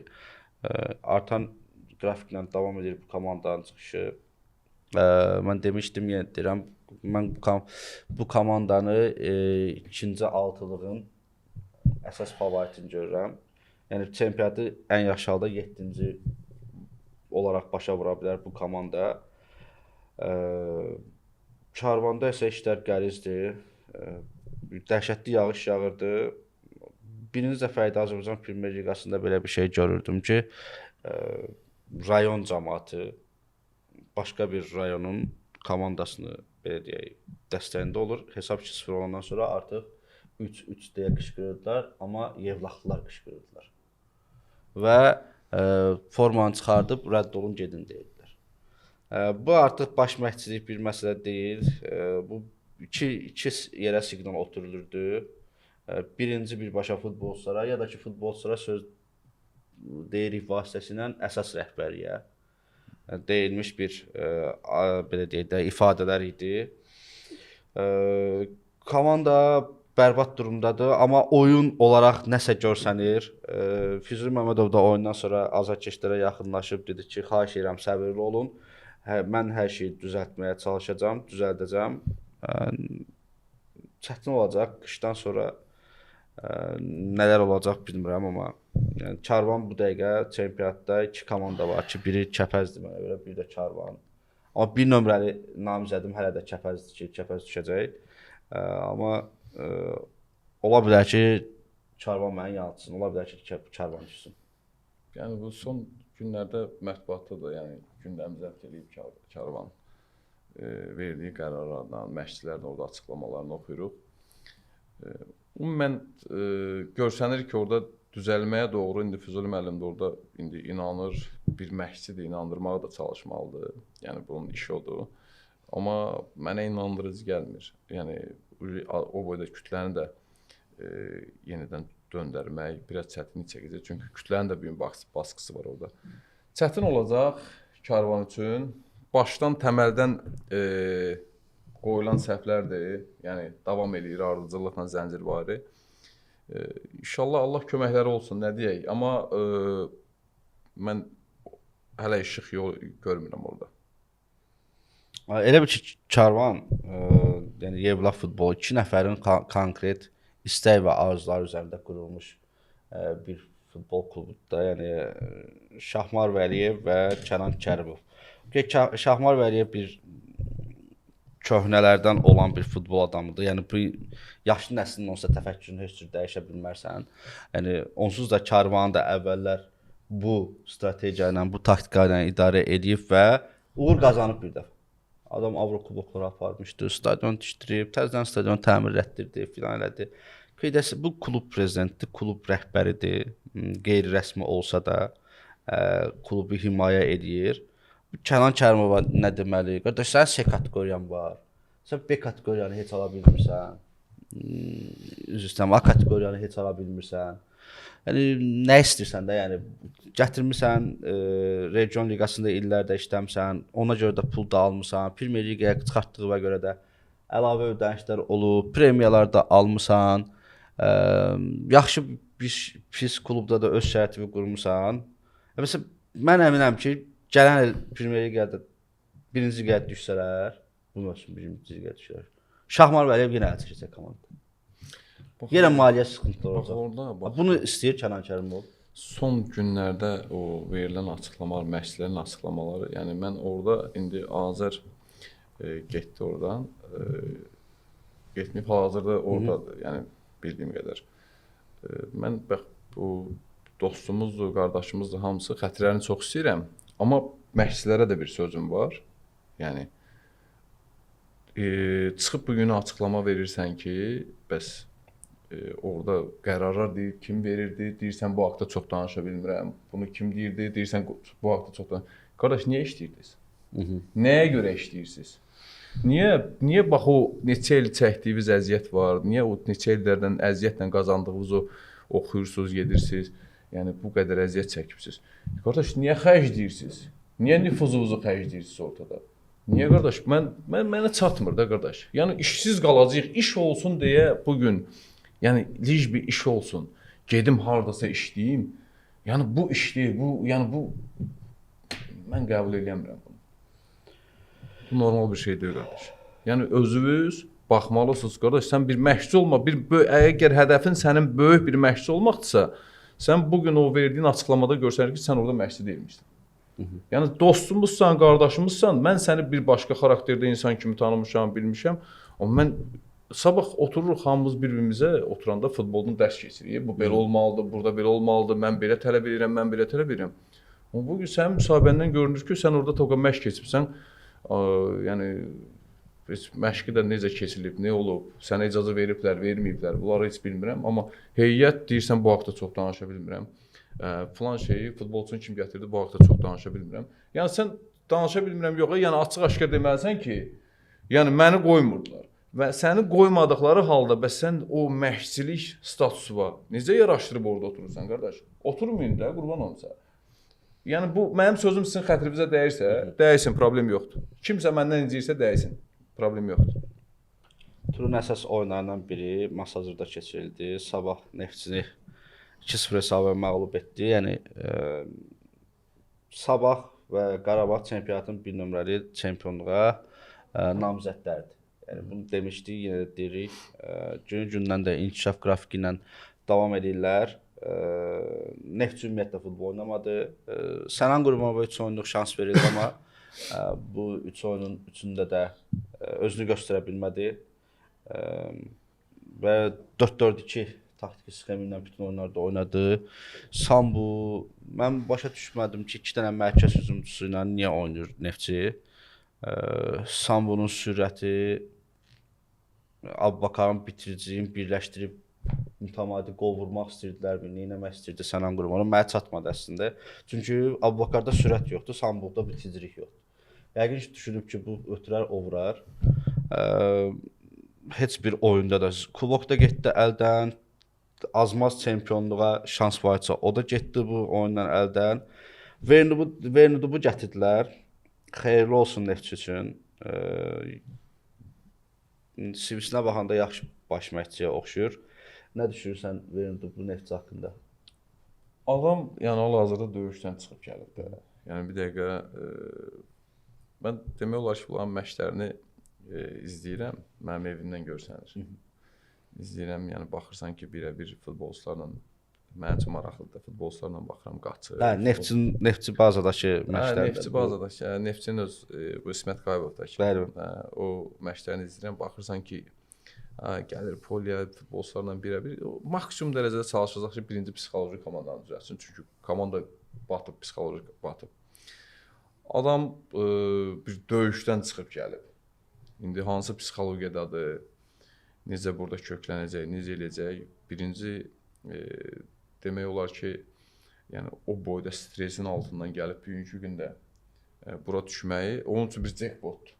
Artan qrafiklə davam edir bu komandanın çıxışı. Mən demişdim, yenə deyirəm, mən bu komandanı ikinci altılığın əsas favoritini görürəm. Yəni çempionatı ən yaxşı halda 7-ci olaraq başa vura bilər bu komanda. Karvanda isə işlər qərizdir. Dəhşətli yağış yağırdı. Birinci dəfə idi Azərbaycan Premyer Liqasında belə bir şey görürdüm ki, rayon camaatı başqa bir rayonun komandasını belə deyək, dəstəyində olur. Hesab 2-0 olandan sonra artıq 3-3 deyə qışqırırdılar, amma yevlaxlılar qışqırırdılar. Və formanı çıxardıb rədd olun gedin deyirdilər. Bu artıq baş məşqçilik bir məsələ deyil. Bu iki yerə siqnal oturulurdu. Birinci birbaşa futbolçulara ya da ki futbolçulara söz deyirik vasitəsilə əsas rəhbərliyə deyilmiş bir belə deyək də ifadələr idi. Komanda bərbad durumdadır, amma oyun olaraq nəsə görsənir. Füzuli Məmmədov da oyundan sonra azarkeşlərə yaxınlaşıb dedi ki, xahiş edirəm səbirli olun. Mən hər şeyi düzəltməyə çalışacağam, düzəldəcəm. Çətin olacaq. Qışdan sonra nələr olacaq bilmirəm, amma yəni Karvan bu dəqiqə çempionatda iki komanda var ki, biri Kəpəzdir mənə görə, biri də Karvan. Amma bir nömrəli namizədim hələ də Kəpəzdir ki, Kəpəz düşəcək. Amma ola bilər ki, Karvan məni yanıltsın, ola bilər ki, Karvan düşsün. Yəni bu son günlərdə mətbuatda da, yəni gündəmi zəbt eləyib Karvan verdiyi qərarlardan, məşqçilərin orada açıqlamalarını oxuyuruq. Ümumən görsənir ki, orada düzəlməyə doğru indi Füzuli müəllim də orada indi inanır, bir məşqçidir, inandırmağa da çalışmalıdır. Yəni bunun işi odur. Amma mənə inandırıcı gəlmir. Yəni o boyda kütləni də yenidən döndərmək biraz çətinlik çəkəcək. Çünki kütlənin də böyük baskısı var orada. Çətin olacaq Karvan üçün. Başdan, təməldən qoyulan səhvlərdir. Yəni davam eləyir ardıcıllıqla zəncirvari. İnşallah Allah köməkləri olsun, nə deyək. Amma mən hələ işıq yol görmürəm orada. Elə bir ki, Karvan, yəni Yevlax futbolu iki nəfərin konkret istək və arzuları üzərində qurulmuş bir futbol klubudur da. Yəni Şahmar Vəliyev və Kənan Kərimov. Şahmar Vəliyev bir köhnələrdən olan bir futbol adamıdır. Yəni bu yaşlı nəslin onsa təfəkkürünü heç cür dəyişə bilmərsən. Yəni onsuz da Karvanı da əvvəllər bu strategiya ilə, bu taktika ilə idarə edib və uğur qazanıb bir dəfə. Adam Avrokuboklara aparmışdı, stadion tikdirib, təzədən stadion təmir etdirdi, filan elədi. Qeydəsi bu klub prezidentidir, klub rəhbəridir. Qeyri-rəsmi olsa da klubu himayə edir. Kənan Kərimova nə deməli? Qardaş, sənin C kateqoriyan var. Sən B kateqoriyanı heç ala bilmirsən. Üzr istəyirəm, A kateqoriyanı heç ala bilmirsən. Yəni nə istəyirsən də, yəni gətirmisən, region liqasında illərdə işləmisən, ona görə də pul da almısan, Premier Liqaya çıxartdığına görə də əlavə ödənişlər olub, premiyalar da almısan, yaxşı bir pis klubda da öz şərtini qurmusan. Məsələn, mən əminəm ki, gələn il Premier Liqada birinci liqaya düşsələr, bu mövsüm birinci liqaya düşsələr, Şahmar Vəliyev yenə əl çəkəcək komanda. Yenə maliyyə sıxıntıları olacaq. Orada, bax, bunu istəyir Kənan Kərimov. Son günlərdə o verilən açıqlamalar, məşqçilərin açıqlamaları, yəni mən orada indi Azər getdi oradan, getməyib, hal-hazırda oradadır, yəni bildiyim qədər. Mən bax bu dostumuzdur, qardaşımızdır, hamısı xətirlərini çox istəyirəm. Amma məşqçilərə də bir sözüm var. Yəni çıxıb bu günü açıqlama verirsən ki, bəs orada qərarlar deyir, kim verirdi, deyirsən bu haqda çox danışa bilmirəm. Bunu kim deyirdi, deyirsən bu haqda çox danışa. Qardaş, niyə işləyirdiniz? Nəyə görə işləyirsiniz? Niyə bax o neçə il çəkdiyiniz əziyyət var? Niyə o neçə illərdən əziyyətlə qazandığınız o oxuyursunuz, gedirsiniz? Yəni bu qədər əziyyət çəkibsiniz. Qardaş, niyə xərcləyirsiniz? Niyə nüfuzunuzu xərcləyirsiniz ortada? Niyə qardaş? Mən mənə çatmır da qardaş. Yəni işsiz qalacağıq, iş olsun deyə bu gün, yəni lij bir iş olsun, gedim hardasa işləyim. Yəni bu iş deyil, bu yəni bu mən qəbul eləmirəm bunu. Bu normal bir şey deyil qardaş. Yəni özünüz baxmalısınız qardaş, sən bir məşqçi olma, bir əgər hədəfin sənin böyük bir məşqçi olmaqdırsa, Sən bu gün o verdiyin açıqlamada görsənir ki, sən orada məşqçi deyilmişdin. Yəni dostumuzsan, qardaşımızsan, mən səni bir başqa xarakterdə insan kimi tanımışam, bilmişəm. Amma mən sabah otururuq hamımız bir-birimizə oturanda futboldan dərs keçirik. Bu belə olmalıdır, burada belə olmalıdır, mən belə tələb edirəm, mən belə tələb edirəm. Amma bu gün sənin müsahibəndən görünür ki, sən orada toka məşq keçibsən. Yəni heç məşqi də necə keçilib, nə olub, sənə icazə veriblər, verməyiblər, bunları heç bilmirəm. Amma heyət deyirsən bu haqda çox danışa bilmirəm. Filan şeyi futbolçunu kim gətirdi, bu haqda çox danışa bilmirəm. Yəni sən danışa bilmirəm yox, yəni açıq-aşkar deməlisən ki, yəni məni qoymurdular. Və səni qoymadıqları halda bəs sən o məşqçilik statusu var. Necə yaraşdırıb orada oturursan qardaş? Oturmayın da, qurban olum sənə. Yəni bu mənim sözüm sizin xətrinizə dəyirsə, dəysin, problem yoxdur. Kimsə məndən inciyirsə dəysin, problem yoxdur. Turun əsas oyunlarından biri Masazırda keçirildi. Sabah Neftçini 2-0 hesabı məğlub etdi. Yəni Sabah və Qarabağ çempionatın bir nömrəli çempionluğa namizədlərdir. Yəni bunu demişdik, yenə də deyirik. Günü-gündən də inkişaf qrafiki ilə davam edirlər. Neftçi ümumiyyətlə futbol oynamadı. Sənan Qurbanova 3 oyunluq şans verildi, amma bu 3 oyunun üçündə də özünü göstərə bilmədi. Və 4-4-2 taktiki sxemi ilə bütün oyunlarda oynadı. Sambu, mən başa düşmədim ki, 2 dənə mərkəz hücumçusu ilə niyə oynayır Neftçi. Sambunun sürəti, Abbakarın bitiriciyini birləşdirib mütəmadi qol vurmaq istəyirdilər, nə etmək istəyirdi Sənan Qurbanov. Mənə çatmadı əslində. Çünki Abbakarda sürət yoxdur, Sambuda bitiricilik yoxdur. Yəqin ki, düşünüb ki, bu ötürər, o vurar. Heç bir oyunda da kubokda getdi əldən, azmaz çempionluğa şans varsa o da getdi bu oyundan əldən. Vernudubu gətirdilər. Xeyirli olsun Neftçi üçün. CV-sinə baxanda yaxşı baş məşqçiyə oxşuyur. Nə düşünürsən Vernudubu Neftçi haqqında? Adam yəni hal-hazırda döyüşdən çıxıb gəlib də. Yəni bir dəqiqə mən demək olar ki, bunların məşqlərini izləyirəm. Mənim evimdən görsənir. İzləyirəm, yəni baxırsan ki, birə-bir futbolçularla mənim üçün maraqlıdır. Futbolçularla baxıram, qaçır. Hə, Neftçi bazadakı məşqlər. Hə, Neftçi bazadakı, Neftçinin öz bu İsmət Qayıbovdakı. Bəli. Hə, o məşqlərini izləyirəm, baxırsan ki, gəlir polya futbolçularla birə-bir maksimum dərəcədə çalışacaq ki, birinci psixoloji komandanı düzəltsin. Çünki komanda batıb, psixoloji batıb. Adam bir döyüşdən çıxıb gəlib. İndi hansı psixologiyadadır, necə burada köklənəcək, necə eləyəcək? Birinci demək olar ki, yəni o boyda stresin altından gəlib bugünkü gündə bura düşməyi onun üçün bir jackpotdur.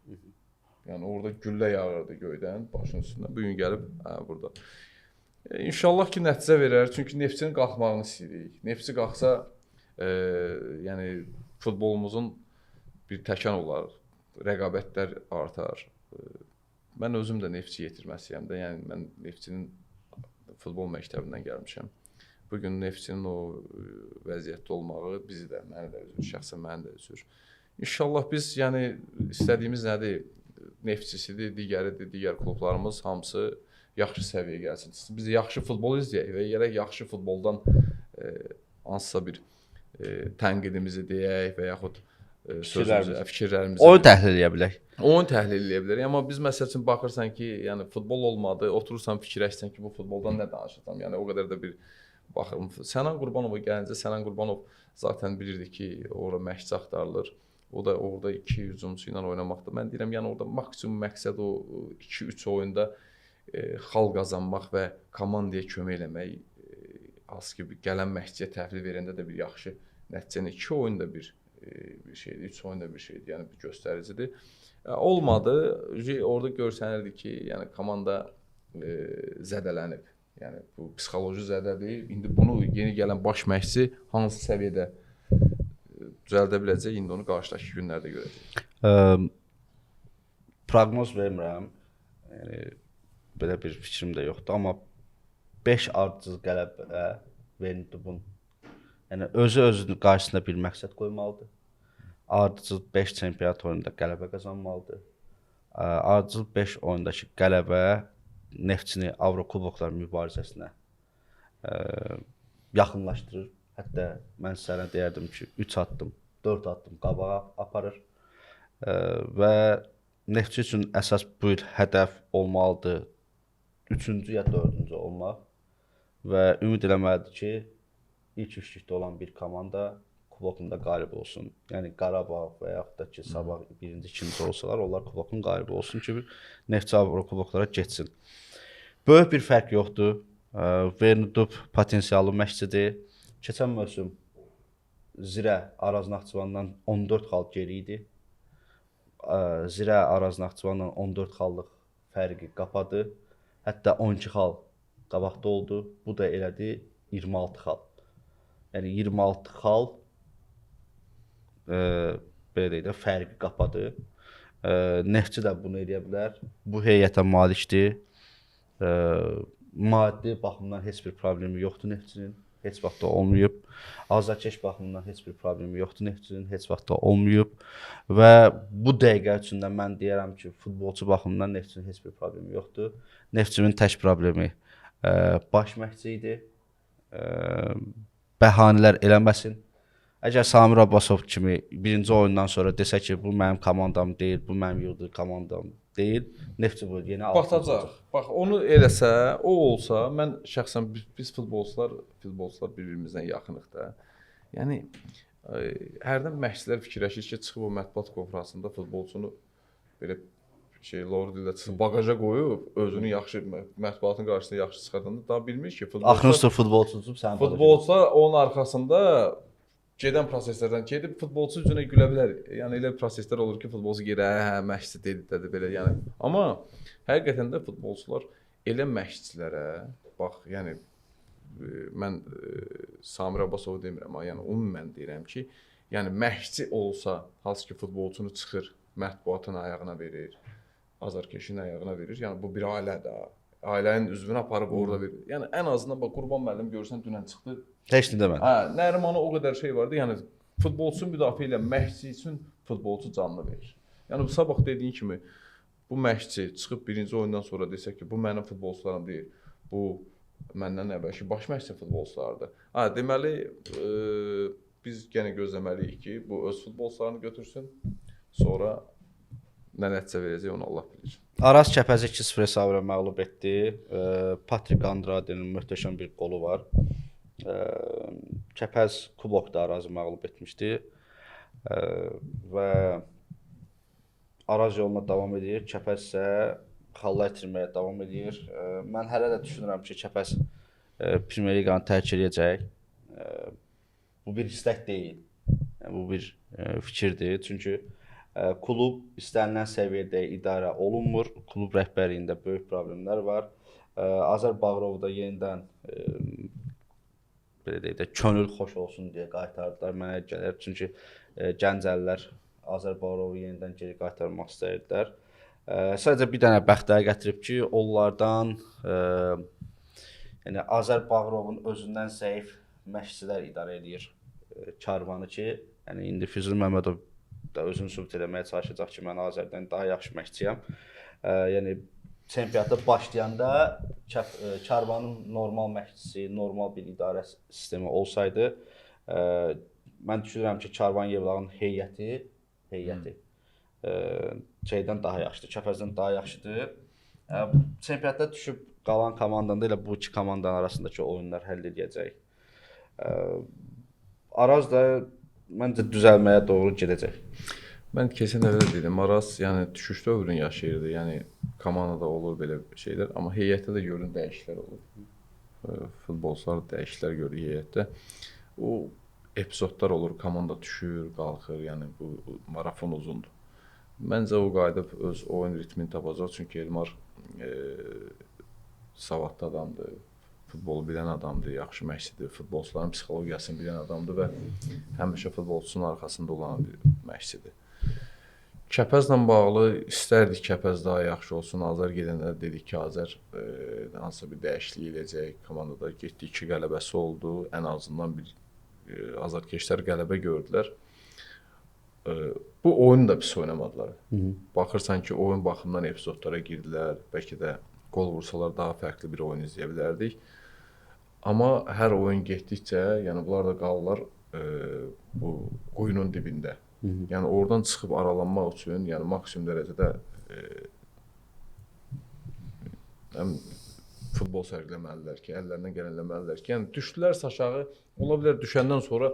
Yəni orada güllə yağırdı göydən, başının üstündən. Bu gün gəlib burada. İnşallah ki, nəticə verər. Çünki Neftçinin qalxmağını istəyirik. Neftçi qalxsa, yəni futbolumuzun bir təkan olar, rəqabətlər artar. Mən özüm də Neftçi yetirməsiyəm də. Yəni mən Neftçinin futbol məktəbindən gəlmişəm. Bu gün Neftçinin o vəziyyətdə olmağı bizi də, məni də üzür, şəxsən məni də üzür. İnşallah biz, yəni istədiyimiz nədir? Neftçisidir, digəridir, digər klublarımız hamısı yaxşı səviyyəyə gəlsin. Biz yaxşı futbol izləyək və gərək yaxşı futboldan hansısa bir tənqidimizi deyək və yaxud sözümüzü, fikirlərimizi. Oyun təhlil eləyə bilək. Oyun təhlil eləyə bilərik. Amma biz məsəl üçün baxırsan ki, yəni futbol olmadı, oturursan fikirləşsən ki, bu futboldan nə danışacağam? Yəni o qədər də bir baxım. Sənan Qurbanova gəlincə, Sənan Qurbanov zaten bilirdi ki, ora məşqçi axtarılır. O da orada iki hücumçu ilə oynamaqdır. Mən deyirəm, yəni orada maksimum məqsəd o 2-3 oyunda xal qazanmaq və komandaya kömək eləmək. Az ki, gələn məşqçiyə təhvil verəndə də bir yaxşı nəticəni 2 oyunda bir şeydir, 3 oyunda bir şeydir, yəni bir göstəricidir. Olmadı, orada görsənirdi ki, yəni komanda zədələnib. Yəni bu psixoloji zədədir. İndi bunu yeni gələn baş məşqçi hansı səviyyədə düzəldə biləcək, indi onu qarşıdakı günlərdə görəcəyik. Proqnoz vermirəm. Yəni belə bir fikrim də yoxdur, amma 5 ardıcıl qələbə Vernudubun. Yəni özü özünün qarşısında bir məqsəd qoymalıdır. Ardıcıl 5 çempionat oyununda qələbə qazanmalıdır. Ardıcıl 5 oyundakı qələbə Neftçini Avrokuboklar mübarizəsinə yaxınlaşdırır. Hətta mən sənə deyərdim ki, 3 addım, 4 addım qabağa aparır. Və Neftçi üçün əsas bu il hədəf olmalıdır 3-cü ya 4-cü olmaq və ümid eləməlidir ki, ilk üçlükdə olan bir komanda kubokunda qalib olsun. Yəni Qarabağ və yaxud da ki, Sabah birinci, ikinci olsalar, onlar kubokun qalibi olsun ki, Neftçi Avrokuboklara getsin. Böyük bir fərq yoxdur. Vernudub potensiallı məşqçidir. Keçən mövsüm Zirə Araz Naxçıvandan 14 xal geri idi. Zirə Araz Naxçıvandan 14 xallıq fərqi qapadı. Hətta 12 xal qabaqda oldu. Bu da elədi 26 xal. Yəni 26 xal belə deyək də fərqi qapadı. Neftçi də bunu eləyə bilər. Bu heyətə malikdir. Maddi baxımdan heç bir problemi yoxdur Neftçinin. Heç vaxt da olmayıb. Azarkeş baxımından heç bir problemi yoxdur Neftçinin. Heç vaxt da olmayıb. Və bu dəqiqə üçün də mən deyərəm ki, futbolçu baxımından Neftçinin heç bir problemi yoxdur. Neftçinin tək problemi baş məşqçi idi. Bəhanələr eləməsin. Əgər Samir Abbasov kimi birinci oyundan sonra desə ki, bu mənim komandam deyil, bu mənim yığdığı komandam deyil, Neftçi bu yenə batacaq. Bax, onu eləsə, o olsa, mən şəxsən biz futbolçular bir-birimizdən yaxınıq da. Yəni hərdən məşqçilər fikirləşir ki, çıxıb o mətbuat konfransında futbolçunu belə şey lor dildə çıxıb baqaja qoyub özünü yaxşı mətbuatın qarşısında yaxşı çıxardanda daha bilmir ki, futbolçular futbolçu tutub sənin futbolçular onun arxasında gedən proseslərdən gedib futbolçu üzünə gülə bilər. Yəni elə proseslər olur ki, futbolçu gedir, hə, məşqçi dedi, dedi belə, yəni. Amma həqiqətən də futbolçular elə məşqçilərə bax, yəni mən Samir Abbasovu demirəm, amma yəni ümumən deyirəm ki, yəni məşqçi olsa, hansı ki futbolçunu çıxır, mətbuatın ayağına verir, azarkeşin ayağına verir. Yəni bu bir ailədir. Ailənin üzvünü aparıb orada verir. Yəni ən azından bax Qurban müəllim görürsən dünən çıxdı. Heç nə demədi. Hə, Nərimana o qədər şey vardı. Yəni futbolçu müdafiə ilə məşqçi üçün futbolçu canını verir. Yəni bu sabah dediyin kimi bu məşqçi çıxıb birinci oyundan sonra desə ki, bu mənim futbolçularım deyil. Bu məndən əvvəlki baş məşqçi futbolçulardır. Ha, deməli biz yenə gözləməliyik ki, bu öz futbolçularını götürsün. Sonra nə nəticə verəcək onu Allah bilir. Araz Kəpəzi 2-0 hesabı ilə məğlub etdi. Patrik Andrade'nin möhtəşəm bir qolu var. Kəpəz kubokda Arazı məğlub etmişdi. Və Araz yoluna davam edir. Kəpəz isə xallar itirməyə davam edir. Mən hələ də düşünürəm ki, Kəpəz Premyer Liqanı tərk edəcək. Bu bir istək deyil. Yəni, bu bir fikirdir. Çünki klub istənilən səviyyədə idarə olunmur. Klub rəhbərliyində böyük problemlər var. Azər Bağırov da yenidən belə deyək də könül xoş olsun deyə qaytardılar. Mənə gəlir. Çünki Gəncəlilər Azər Bağırovu yenidən geri qaytarmaq istəyirdilər. Sadəcə bir dənə bəxtəyə gətirib ki, onlardan yəni Azər Bağırovun özündən zəif məşqçilər idarə eləyir karvanı ki, yəni indi Füzuli Məmmədov da özünü sübut eləməyə çalışacaq ki, mən Azərdən daha yaxşı məşqçiyəm. Yəni çempionata başlayanda karvanın normal məşqçisi, normal bir idarə sistemi olsaydı, mən düşünürəm ki, Karvan Yevlağın heyəti şeydən daha yaxşıdır, Kəpəzdən daha yaxşıdır. Çempionatda düşüb qalan komandanın da elə bu iki komandanın arasındakı oyunlar həll edəcək. Araz da məncə düzəlməyə doğru gedəcək. Mən keçən dəfə də dedim, Araz yəni düşüş dövrünü yaşayırdı. Yəni komandada olur belə şeylər, amma heyətdə də görün dəyişikliklər olur. Futbolçular dəyişikliklər görür heyətdə. O epizodlar olur, komanda düşür, qalxır, yəni bu marafon uzundur. Məncə o qayıdıb öz oyun ritmini tapacaq, çünki Elmar savadlı adamdır, futbolu bilən adamdır, yaxşı məşqçidir, futbolçuların psixologiyasını bilən adamdır və həmişə futbolçunun arxasında olan bir məşqçidir. Kəpəzlə bağlı istərdik Kəpəz daha yaxşı olsun. Azər gedəndə dedik ki, Azər hansısa bir dəyişiklik eləyəcək. Komandada getdi, 2 qələbəsi oldu. Ən azından bir azarkeşlər qələbə gördülər. Bu oyunu da pis oynamadılar. Hı -hı. Baxırsan ki, oyun baxımından epizodlara girdilər. Bəlkə də qol vursalar daha fərqli bir oyun izləyə bilərdik. Amma hər oyun getdikcə, yəni bunlar da qalırlar bu quyunun dibində. Hı -hı. Yəni oradan çıxıb aralanmaq üçün, yəni maksimum dərəcədə həm futbol sərgiləməlidirlər ki, əllərindən gələn eləməlidirlər ki, yəni düşdülərsə aşağı, ola bilər düşəndən sonra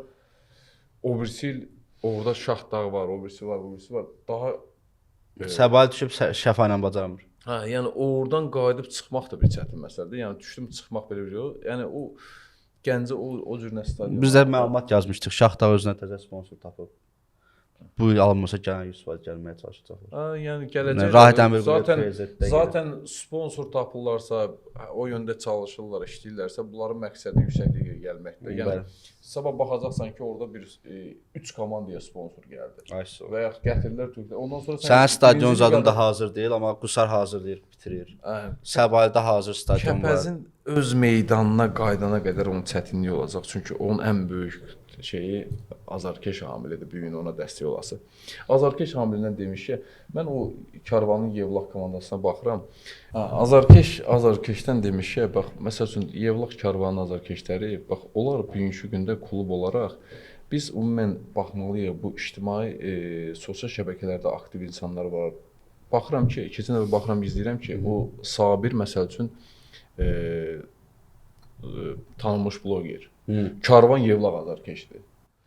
o birisi il orada Şah dağı var, o birisi var, bu birisi var. Daha Səbail düşüb Şəfa ilə bacarmır. Hə, yəni oradan qayıdıb çıxmaq da bir çətin məsələdir. Yəni düşdüm çıxmaq belə bir yox. Yəni o Gəncə o cür nə stadion. Biz də məlumat yazmışdıq. Şah dağı özünə təzə sponsor tapıb. Bu il alınmasa gələn 100% gəlməyə çalışacaqlar. Hə, yəni gələcək. Rahid Əmirquluyev zaten sponsor tapırlarsa, o yöndə çalışırlar, işləyirlərsə, bunların məqsədi yüksək liqaya gəlməkdir. Yəni sabah baxacaqsan ki, orada bir 3 komandaya sponsor gəldi. Ayso. Və yaxud gətirirlər Türklər. Ondan sonra sən stadion zadın da hazır deyil, amma Qusar hazırlayır, bitirir. Səbaildə hazır stadion var. Kəpəzin öz meydanına qayıdana qədər onun çətinliyi olacaq. Çünki onun ən böyük şeyi Azarkeş amilidir, bu gün ona dəstək olası. Azarkeş amilindən demiş ki, mən o Karvanın Yevlax komandasına baxıram. Azarkeşdən demiş ki, bax, məsəl üçün Yevlax Karvanın azarkeşləri, bax, onlar bugünkü gündə klub olaraq biz ümumən baxmalıyıq, bu ictimai sosial şəbəkələrdə aktiv insanlar var. Baxıram ki, keçən dəfə baxıram, izləyirəm ki, o Sabir məsəl üçün tanınmış bloger. Karvan Yevlax azarkeşdir.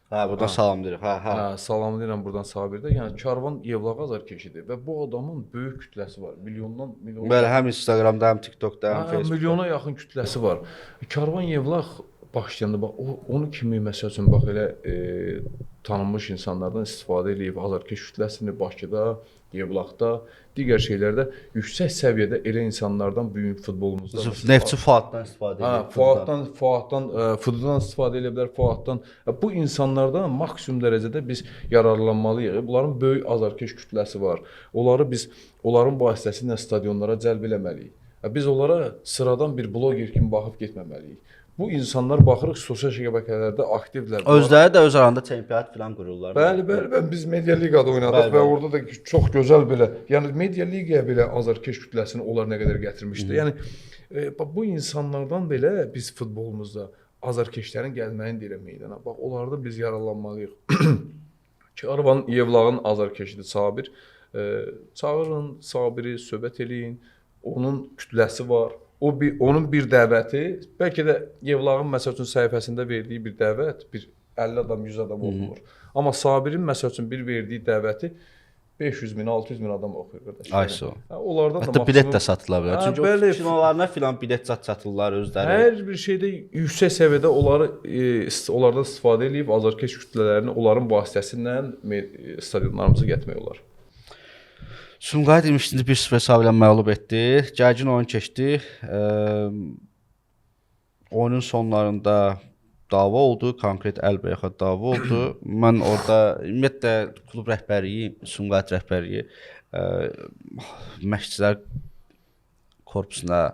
Hə, buradan salamlayırıq. Hə, hə. Hə, salamlayıram buradan Sabirdə. Yəni Karvan Yevlax azarkeşidir və bu adamın böyük kütləsi var. Milyondan milyona. Bəli, həm Instagramda, həm TikTokda, həm Facebookda. Milyona yaxın kütləsi var. Karvan Yevlax başlayanda bax onu kimi məsəl üçün bax elə tanınmış insanlardan istifadə eləyib azarkeş kütləsini Bakıda, Yevlaxda, digər şeylərdə yüksək səviyyədə elə insanlardan bu gün futbolumuzda Neftçi Fuaddan istifadə edir. Fuaddan, Fuaddan istifadə edə bilər, Fuaddan. Bu insanlardan maksimum dərəcədə biz yararlanmalıyıq. Bunların böyük azarkeş kütləsi var. Onları biz onların vasitəsilə stadionlara cəlb eləməliyik. Biz onlara sıradan bir bloger kimi baxıb getməməliyik. Bu insanlar baxırıq sosial şəbəkələrdə aktivdirlər. Özləri də öz arasında çempionat filan qururlar. Bəli, bəli, bəli, biz Media Liqada oynadıq və orada da çox gözəl belə, yəni Media Liqaya belə azarkeş kütləsini onlar nə qədər gətirmişdi. Yəni bu insanlardan belə biz futbolumuzda azarkeşlərin gəlməyini deyirəm meydana. Bax, onlardan biz yararlanmalıyıq. Karvan Yevlağın azarkeşidir Sabir. Çağırın Sabiri, söhbət eləyin. Onun kütləsi var. Onun bir dəvəti, bəlkə də Yevlağın məsəl üçün səhifəsində verdiyi bir dəvət, bir 50 adam, 100 adam oxumur. Amma Sabirin məsəl üçün bir verdiyi dəvəti 500 min, 600 min adam oxuyur qardaş. Ayso. Onlardan da hətta bilet də satıla bilər. Çünki o kinolarına filan bilet satırlar özləri. Hər bir şeydə yüksək səviyyədə onları onlardan istifadə eləyib azarkeş kütlələrini onların vasitəsilə stadionlarımıza gətirmək olar. Sumqayıt demişdiniz 1-0 hesabı ilə məğlub etdi. Gərgin oyun keçdi. Oyunun sonlarında dava oldu, konkret əlbəyaxa dava oldu. Mən orada ümumiyyətlə klub rəhbərliyi, Sumqayıt rəhbərliyi məşqçilər korpusuna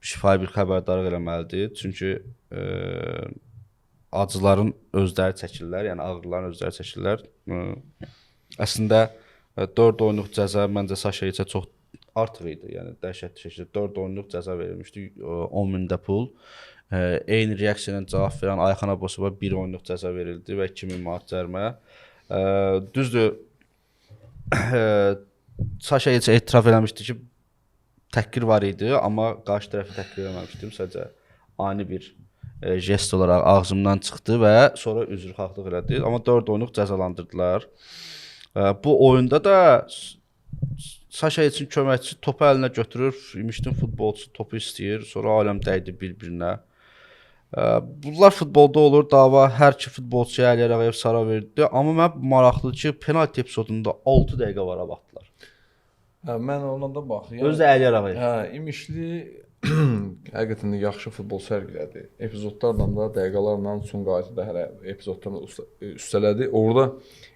şifahi bir xəbərdarlıq eləməlidir. Çünki acıların özləri çəkirlər, yəni ağrıların özləri çəkirlər. Əslində 4 oyunluq cəza məncə Saşa isə çox artıq idi. Yəni dəhşətli şəkildə 4 oyunluq cəza verilmişdi, 10 min də pul. Eyni reaksiya ilə cavab verən Ayxan Abbasova 1 oyunluq cəza verildi və 2000 manat cərimə. Düzdür, Saşa isə etiraf eləmişdi ki, təhqir var idi, amma qarşı tərəfi təhqir eləməmişdim. Sadəcə ani bir jest olaraq ağzımdan çıxdı və sonra üzrxahlıq elədi. Amma 4 oyunluq cəzalandırdılar. Bu oyunda da Saşa üçün köməkçi topu əlinə götürür, İmiştin futbolçusu topu istəyir, sonra aləm dəydi bir-birinə. Bunlar futbolda olur, dava hər iki futbolçuya Əli Ağayev sara verdi. Amma mənə maraqlıdır ki, penalti epizodunda 6 dəqiqə vara baxdılar. Hə, mən ondan da baxıram. Yəni, özü də Əli Ağayev. Hə, İmişli həqiqətən də yaxşı futbol sərgilədi. Epizodlarla da, dəqiqələrlə Sumqayıtı da hələ epizodlarla üstələdi. Orada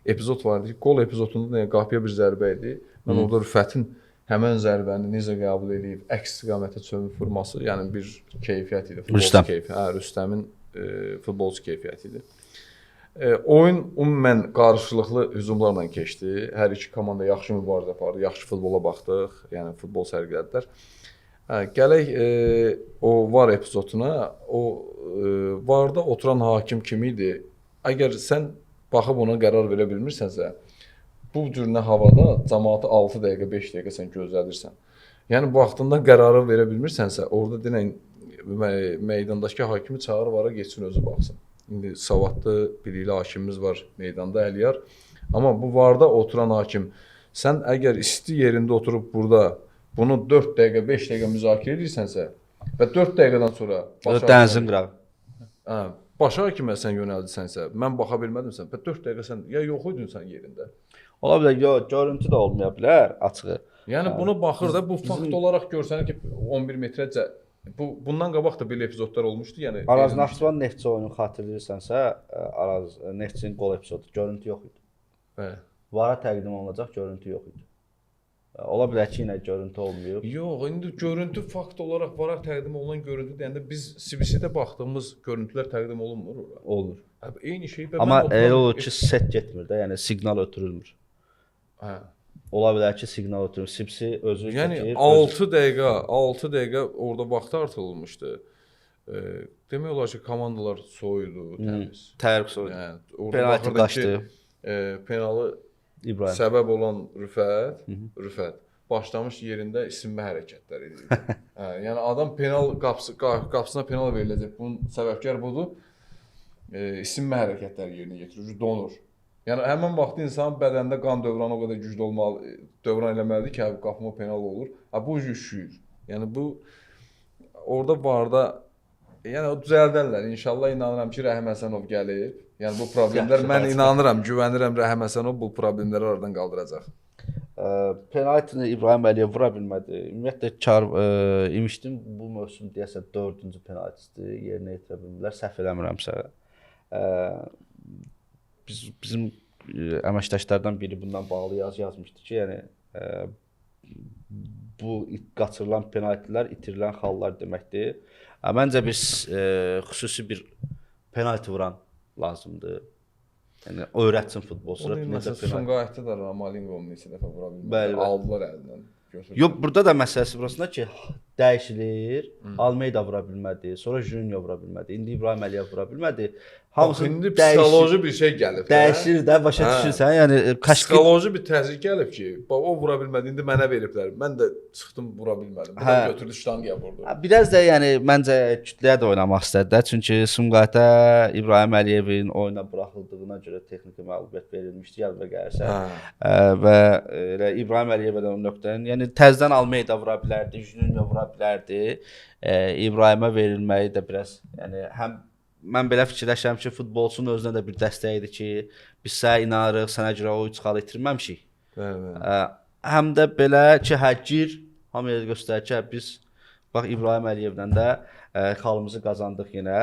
epizod var idi ki, qol epizodunda da qapıya bir zərbə idi. Mən orada Rüfətin həmən zərbəni necə qəbul edib, əks istiqamətə çönüb vurması, yəni bir keyfiyyət idi. Rüstəm. Hə, Rüstəmin futbolçu keyfiyyəti idi. Oyun ümumən qarşılıqlı hücumlarla keçdi. Hər iki komanda yaxşı mübarizə apardı, yaxşı futbola baxdıq, yəni futbol sərgilədilər. Hə, gələk o VAR epizoduna. O VAR-da oturan hakim kim idi? Əgər sən baxıb ona qərar verə bilmirsənsə, bu cür nə havada cəmaatı 6 dəqiqə, 5 dəqiqə sən gözlədirsən. Yəni vaxtında qərarı verə bilmirsənsə, orada denən meydandakı hakimi çağır VAR-a getsin özü baxsın. İndi savadlı, bilikli hakimimiz var meydanda Əliyar. Amma bu VAR-da oturan hakim, sən əgər isti yerində oturub burada bunu 4 dəqiqə, 5 dəqiqə müzakirə edirsənsə və 4 dəqiqədən sonra dənizin qırağı. Hə, baş hakimə sən yönəldirsənsə, mən baxa bilmədimsən, və 4 dəqiqə sən ya yox idin sən yerində. Ola bilər, yox, görüntü də olmaya bilər açığı. Yəni bunu baxır da bu fakt olaraq görsənir ki 11 metrəcə bu bundan qabaq da belə epizodlar olmuşdu. Yəni Araz Naxçıvan Neftçi oyunu xatırlayırsansa, Araz Neftçinin qol epizodu görüntü yox idi. Bəli. VAR-a təqdim olunacaq görüntü yox idi. Ola bilər ki, yenə görüntü olmayıb. Yox, indi görüntü fakt olaraq VAR-a təqdim olunan görüntü deyəndə biz CBC-də baxdığımız görüntülər təqdim olunmur ora. Olunur. Hə, eyni şey və Amma elə olur ki, set getmir də, yəni siqnal ötürülmür. Hə. Ola bilər ki, siqnal ötürülmür. CBC özü Yəni çəkir. 6 dəqiqə, 6 dəqiqə orada vaxt artırılmışdı. Demək olar ki, komandalar soyudu, təmiz. Tərk soyudu. Yəni orada Penalti baxırdın ki, qaçdı. Penalı İbrahim. səbəb olan Rüfət başlamış yerində isinmə hərəkətləri edirdi. Hə, yəni adam penal qapısına penal veriləcək. Bunun səbəbkar budur. İsinmə hərəkətləri yerinə yetirir, donur. Yəni həmin vaxt insanın bədənində qan dövranı o qədər güclü olmalı, dövran eləməlidir ki, hə, qapıma penal olur. Ha bu üşüyür. Yəni bu orada VAR-da yəni o düzəldərlər. İnşallah inanıram ki, Rəhim Həsənov gəlib. Yəni bu problemlər mən inanıram, güvənirəm Rəhim Həsənov bu problemləri aradan qaldıracaq. Penaltini İbrahim Əliyev vura bilmədi. Ümumiyyətlə kar İmiştin bu mövsüm deyəsən 4-cü penaltisidir, yerinə yetirə bilmədilər. Səhv eləmirəmsə. Bizim əməkdaşlardan biri bundan bağlı yazı yazmışdı ki, yəni bu qaçırılan penaltilər itirilən xallar deməkdir. Məncə bir xüsusi bir penalti vuran lazımdır. Yəni öyrətsin futbolçulara necə penalti. Sumqayıtda da Ramalingovun neçə dəfə vura bilmədi. Bəli, bəli. Aldılar əlindən. Götürdülər. Yox, burada da məsələsi burasında ki, dəyişilir. Almeida vura bilmədi, sonra Junior vura bilmədi. İndi İbrahim Əliyev vura bilmədi. Hamısı indi psixoloji bir şey gəlib. Dəyişir də, başa düşürsən? Yəni psixoloji bir təzyiq gəlib ki, bax o vura bilmədi, indi mənə veriblər. Mən də çıxdım vura bilmədim. Bu da götürdü ştanqaya vurdu. Biraz da yəni məncə kütləyə də oynamaq istədilər. Çünki Sumqayıta İbrahim Əliyevin oyuna buraxıldığına görə texniki məğlubiyyət verilmişdi, yadıma gəlirsə. Və elə İbrahim Əliyevə də o nöqtənin, yəni təzədən Almeida vura bilərdi, Junior vura bilərdi. İbrahimə verilməyi də biraz, yəni həm mən belə fikirləşirəm ki, futbolçunun özünə də bir dəstək idi ki, biz sənə inanırıq, sənə görə o 3 xalı itirməmişik. Bəli, bəli. Həm də belə ki, hə gir, hamıya göstərir ki, biz bax İbrahim Əliyevlə də xalımızı qazandıq yenə.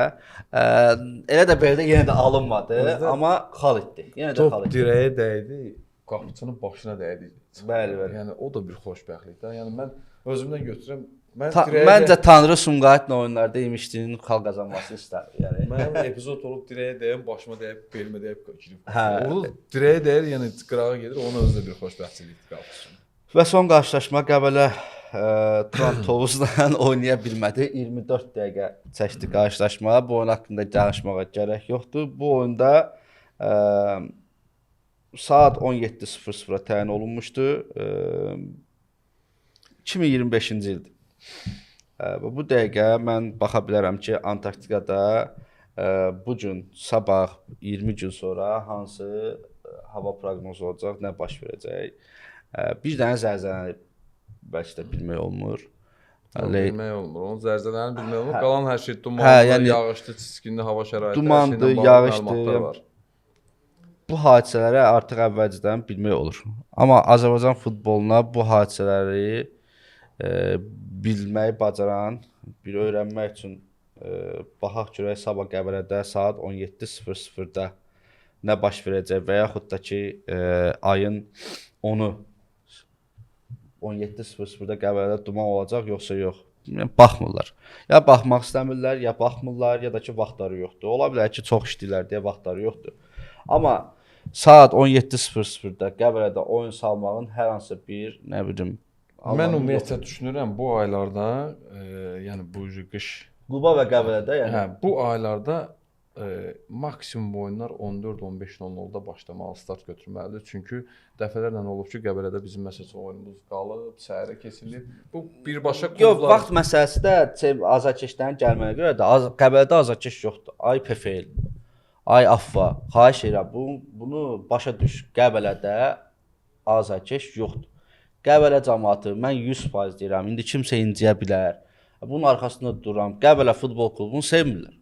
Elə də belə də yenə də alınmadı, amma xal etdi. Yenə də xal etdi. Top dirəyə dəydi, qapıçının başına dəydi. Bəli, bəli. Yəni o da bir xoşbəxtlikdir. Yəni mən özümdən götürürəm. Məncə Tanrı Sumqayıtla oyunlarda İmişlinin xal qazanmasını istər. Yəni mənim epizod olub dirəyə dəyən, başıma dəyib, belimə dəyib girib. Orada dirəyə dəyir, yəni qırağa gedir, onun özü də bir xoşbəxtçilikdir qapısı. Və son qarşılaşma Qəbələ Turan Tovuzla oynaya bilmədi. 24 dəqiqə çəkdi qarşılaşma. Bu oyun haqqında danışmağa gərək yoxdur. Bu oyunda saat 17:00-a təyin olunmuşdu. 2025-ci ildir. Bu dəqiqə mən baxa bilərəm ki, Antarktikada bu gün, sabah, 20 gün sonra hansı hava proqnozu olacaq, nə baş verəcək. Bir dənə zəlzələni bəlkə də bilmək olmur. Bilmək olmur. Onun zəlzələni bilmək olmur. Qalan hər şey dumandır, yəni, yağışlı, çiskinli hava şəraiti, dumandır, yağışdır. Var. Bu hadisələrə artıq əvvəlcədən bilmək olur. Amma Azərbaycan futboluna bu hadisələri bilməyi bacaran, bir öyrənmək üçün baxaq görək sabah Qəbələdə saat 17:00-da nə baş verəcək və yaxud da ki, ayın 10-u 17:00-da Qəbələdə duman olacaq, yoxsa yox. Yəni, baxmırlar. Ya baxmaq istəmirlər, ya baxmırlar, ya da ki, vaxtları yoxdur. Ola bilər ki, çox işləyirlər deyə vaxtları yoxdur. Amma saat 17:00-da Qəbələdə oyun salmağın hər hansı bir, nə bilim, Mən ümumiyyətcə düşünürəm bu aylarda, yəni bu qış Quba və Qəbələdə, yəni hə, bu aylarda maksimum oyunlar 14-15:00-da başlamalı, start götürməlidir. Çünki dəfələrlə olub ki, Qəbələdə bizim məsəl üçün oyunumuz qalıb, səhərə keçirilib. Bu birbaşa Yox, klublar vaxt məsələsi də azarkeşlərin gəlməyə görə də Qəbələdə azarkeş yoxdur. Ay PFL, ay AFFA, xahiş edirəm bunu başa düş. Qəbələdə azarkeş yoxdur. Qəbələ camaatı, mən 100% deyirəm, indi kimsə inciyə bilər. Bunun arxasında dururam. Qəbələ futbol klubunu sevmirlər.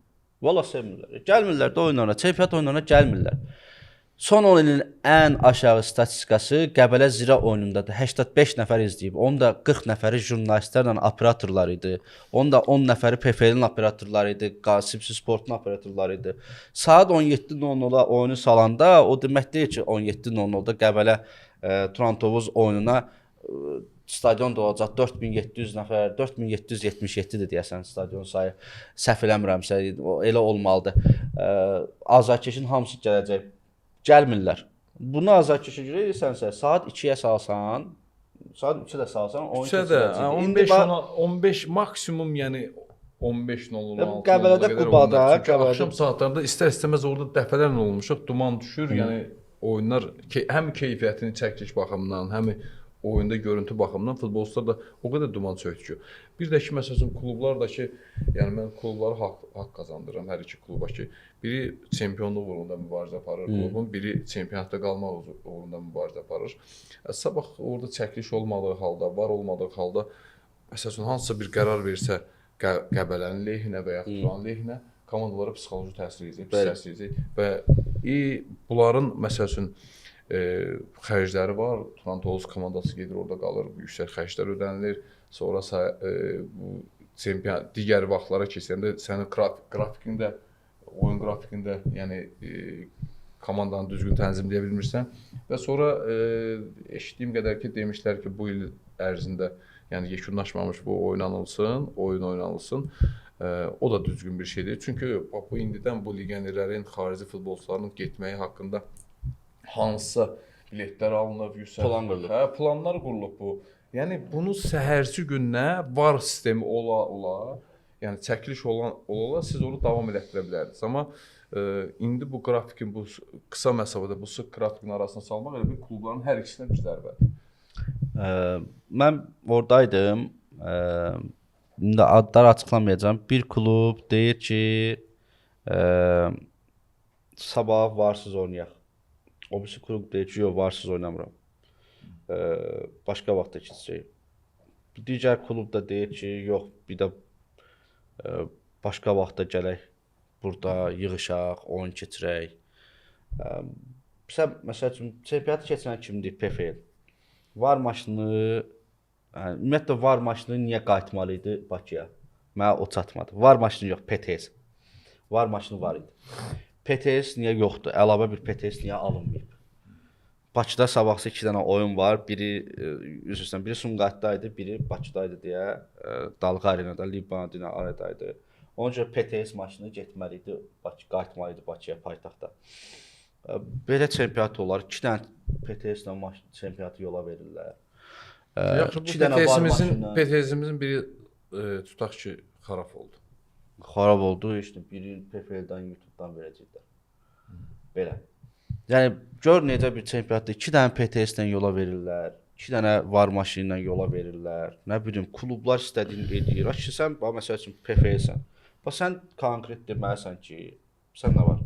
Valla sevmirlər. Gəlmirlər də oyunlarına, çempionat oyunlarına gəlmirlər. Son 10 ilin ən aşağı statistikası Qəbələ Zirə oyunundadır. 85 nəfər izləyib. Onun da 40 nəfəri jurnalistlərlə operatorlar idi. Onun da 10 nəfəri PFL-in operatorları idi, Qasib Sportun operatorları idi. Saat 17:00-da oyunu salanda o demək deyil ki, 17:00-da Qəbələ Turan Tovuz oyununa stadion dolacaq 4700 nəfər, 4777-dir deyəsən stadion sayı. Səhv eləmirəmsə, elə olmalıdır. Azarkeşin hamısı gələcək. Gəlmirlər. Bunu azarkeşə görə edirsənsə, saat 2-yə salsan, saat 3-ə də salsan, oyun keçiriləcək. 15 15 maksimum, yəni 15:00. Qəbələdə, Qubada, Qəbələdə axşam saatlarında istər-istəməz orada dəfələrlə olmuşuq, duman düşür, yəni oyunlar həm keyfiyyətini çəkiliş baxımından, həm oyunda görüntü baxımından futbolçular da o qədər duman çökdü ki. Bir də ki, məsəl üçün klublar da ki, yəni mən klublara haqq qazandırıram hər iki kluba ki, biri çempionluq uğrunda mübarizə aparır klubun, biri çempionatda qalmaq uğrunda mübarizə aparır. Sabah orada çəkiliş olmadığı halda, var olmadığı halda, məsəl üçün hansısa bir qərar versə Qəbələnin lehinə və yaxud Turan lehinə, komandalara psixoloji təsir edəcək, pis təsir edəcək və bunların məsəl üçün xərcləri var. Turan Tovuz komandası gedir, orada qalır, yüksək xərclər ödənilir. Sonra bu çempion digər vaxtlara keçəndə sənin qrafikində, oyun qrafikində, yəni komandanı düzgün tənzimləyə bilmirsən. Və sonra eşitdiyim qədər ki, demişlər ki, bu il ərzində, yəni yekunlaşmamış bu oynanılsın, oyun oynanılsın. O da düzgün bir şeydir. Çünki bu indidən bu legionerlərin, xarici futbolçuların getməyi haqqında hansısa biletlər alınıb, yüksək plan qurulub. Hə, planlar qurulub bu. Yəni bunu səhərsi günə VAR sistemi ola, yəni çəkiliş ola siz onu davam elətdirə bilərdiniz. Amma indi bu qrafikin, bu qısa məsafədə bu sıx qrafikin arasına salmaq elə bir klubların hər ikisinə bir zərbədir. Mən oradaydım. İndi adları açıqlamayacağam. Bir klub deyir ki, sabah varsız oynayaq. O birisi klub deyir ki, yox, varsız oynamıram. Başqa vaxtda keçəcək. Digər klub da deyir ki, yox, bir də başqa vaxtda gələk, burada yığışaq, oyun keçirək. Sən, məsəl üçün, çempionatı keçirən kimdir? PFL. VAR maşını, ümumiyyətlə, VAR maşını niyə qayıtmalı idi Bakıya? Mənə o çatmadı. VAR maşını yox, PTS. VAR maşını var idi. PTS niyə yoxdur? Əlavə bir PTS niyə alınmayıb? Bakıda sabahsı 2 dənə oyun var. Biri üzr istəyirəm, biri Sumqayıtda idi, biri Bakıda idi deyə Dalğa Arenada, Liban Arenada idi. Ona görə PTS maşını getməli idi, qayıtmalı idi Bakıya, paytaxta. Belə çempionat olar. 2 dənə PTS-lə çempionatı yola verirlər. Yaxşı, bu PTS-imizin biri tutaq ki, xarab oldu. Xarab oldu, işte biri PFL-dən, YouTube-dan verəcəklər. Belə. Yəni, gör necə bir çempionatda 2 dənə PTS-lə yola verirlər, 2 dənə VAR maşını ilə yola verirlər. Nə bilim, klublar istədiyini eləyir. Ki, sən, məsəl üçün, PFL-sən. Bax, sən konkret deməlisən ki, sən nə var?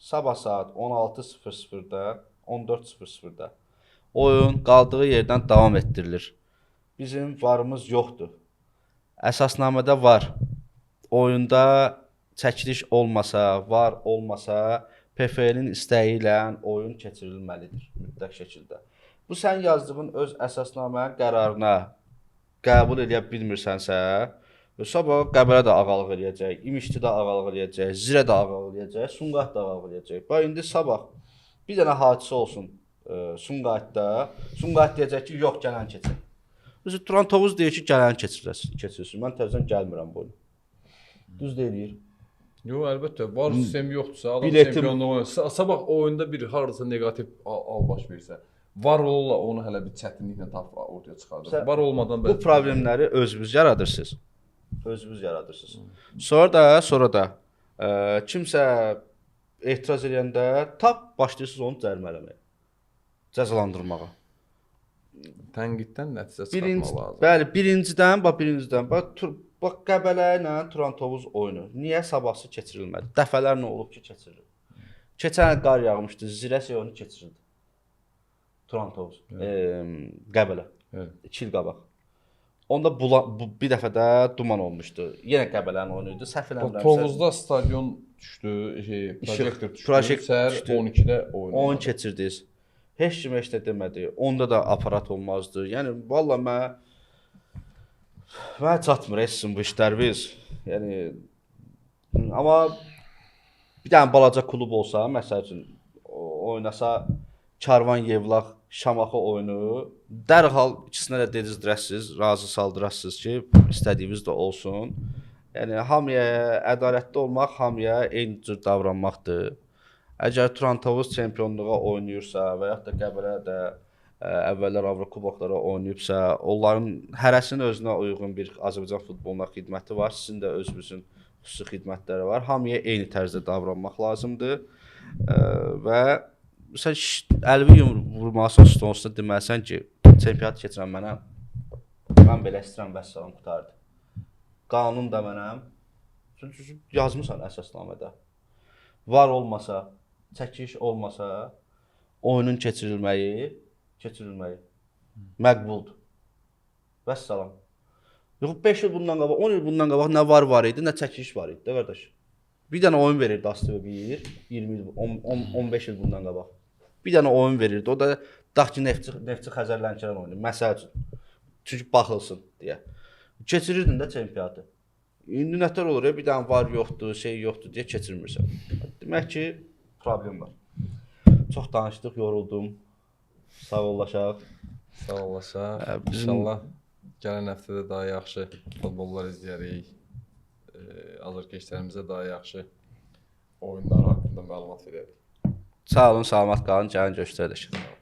Sabah saat 16:00-da, 14:00-da oyun qaldığı yerdən davam etdirilir. Bizim VAR-ımız yoxdur. Əsasnamədə var. Oyunda çəkiliş olmasa, VAR olmasa, PFL-in istəyi ilə oyun keçirilməlidir mütləq şəkildə. Bu, sən yazdığın öz əsasnamənin qərarına qəbul eləyə bilmirsənsə, sabah Qəbələ də ağalıq eləyəcək, İmişli də ağalıq eləyəcək, Zirə də ağalıq eləyəcək, Sumqayıt da ağalıq eləyəcək. Bax, indi sabah bir dənə hadisə olsun Sumqayıtda, Sumqayıt deyəcək ki, yox, gələn keçir. Turan Tovuz deyir ki, gələn keçirilsin. Mən təzədən gəlmirəm bu oyuna. Düz deyir. Yox, əlbəttə, VAR sistemi yoxdursa, adam çempionluq oynayır. Sabah oyunda bir hardasa neqativ al baş versə, Var ola onu hələ bir çətinliklə tapıb ortaya çıxardır. Var olmadan bu problemləri özünüz yaradırsınız. Özünüz yaradırsınız. Sonra da kimsə etiraz edəndə tap başlayırsınız onu cərimələməyə. Cəzalandırmağa. Tənqiddən nəticə çıxartmaq lazımdır. Bəli, birincidən, bax Qəbələ ilə Turan Tovuz oyunu niyə sabahsı keçirilmədi? Dəfələrlə olub ki, keçirilib. Keçən il qar yağmışdı, Zirəsə oyunu keçirildi. Turan Tovuz, Qəbələ. Evet. 2 il qabaq. Onda bu bir dəfə də duman olmuşdu. Yenə Qəbələnin oyunu idi. Səhv eləmirəmsə. Tovuzda stadion düşdü, proyektor düşdü. Səhər 12-də oyun. Oyun keçirdiniz. Heç kim heç nə demədi. Onda da aparat olmazdı. Yəni valla mənə çatmır heç sizin bu işləriniz. Yəni amma bir dənə balaca klub olsa, məsəl üçün oynasa Karvan Yevlax Şamaxı oyunu, dərhal ikisinə də dedizdirəsiniz, razı saldırasınız ki, istədiyiniz də olsun. Yəni hamıya ədalətli olmaq, hamıya eyni cür davranmaqdır. Əgər Turan Tovuz çempionluğa oynayırsa və yaxud da Qəbələ də əvvəllər Avrokuboklara oynayıbsa, onların hərəsinin özünə uyğun bir Azərbaycan futboluna xidməti var, sizin də özünüzün xüsusi xidmətləri var. Hamıya eyni tərzdə davranmaq lazımdır. Və sən əlvi vurmalısan stolun deməlisən ki, çempionat keçirən mənəm, mən belə istəyirəm, vəssalam, qurtardı. Qanun da mənəm. Çünki yazmısan əsasnamədə. Var olmasa, çəkiş olmasa, oyunun keçirilməyi məqbuldur. Vəssalam. Yox, 5 il bundan qabaq, 10 il bundan qabaq nə var idi, nə çəkiş var idi, də qardaş. Bir dənə oyun verirdi ASTV 1, 20 il, 15 il bundan qabaq. Bir dənə oyun verirdi. O da Dağçı Neftçi Xəzər Lənkəran oyunu, məsəl üçün. Çünki baxılsın deyə. Keçirirdin də çempionatı. İndi nətər olur ya, bir dənə var yoxdur, şey yoxdur deyə keçirmirsən. Demək ki, problem var. Çox danışdıq, yoruldum. Sağ ollaşaq. Sağ ollaşaq. İnşallah gələn həftədə daha yaxşı futbollar izləyərik. Azərkeşlərimizə daha yaxşı oyunlar haqqında məlumat verərik. Sağ olun, salamat qalın, gəlin görüşürük.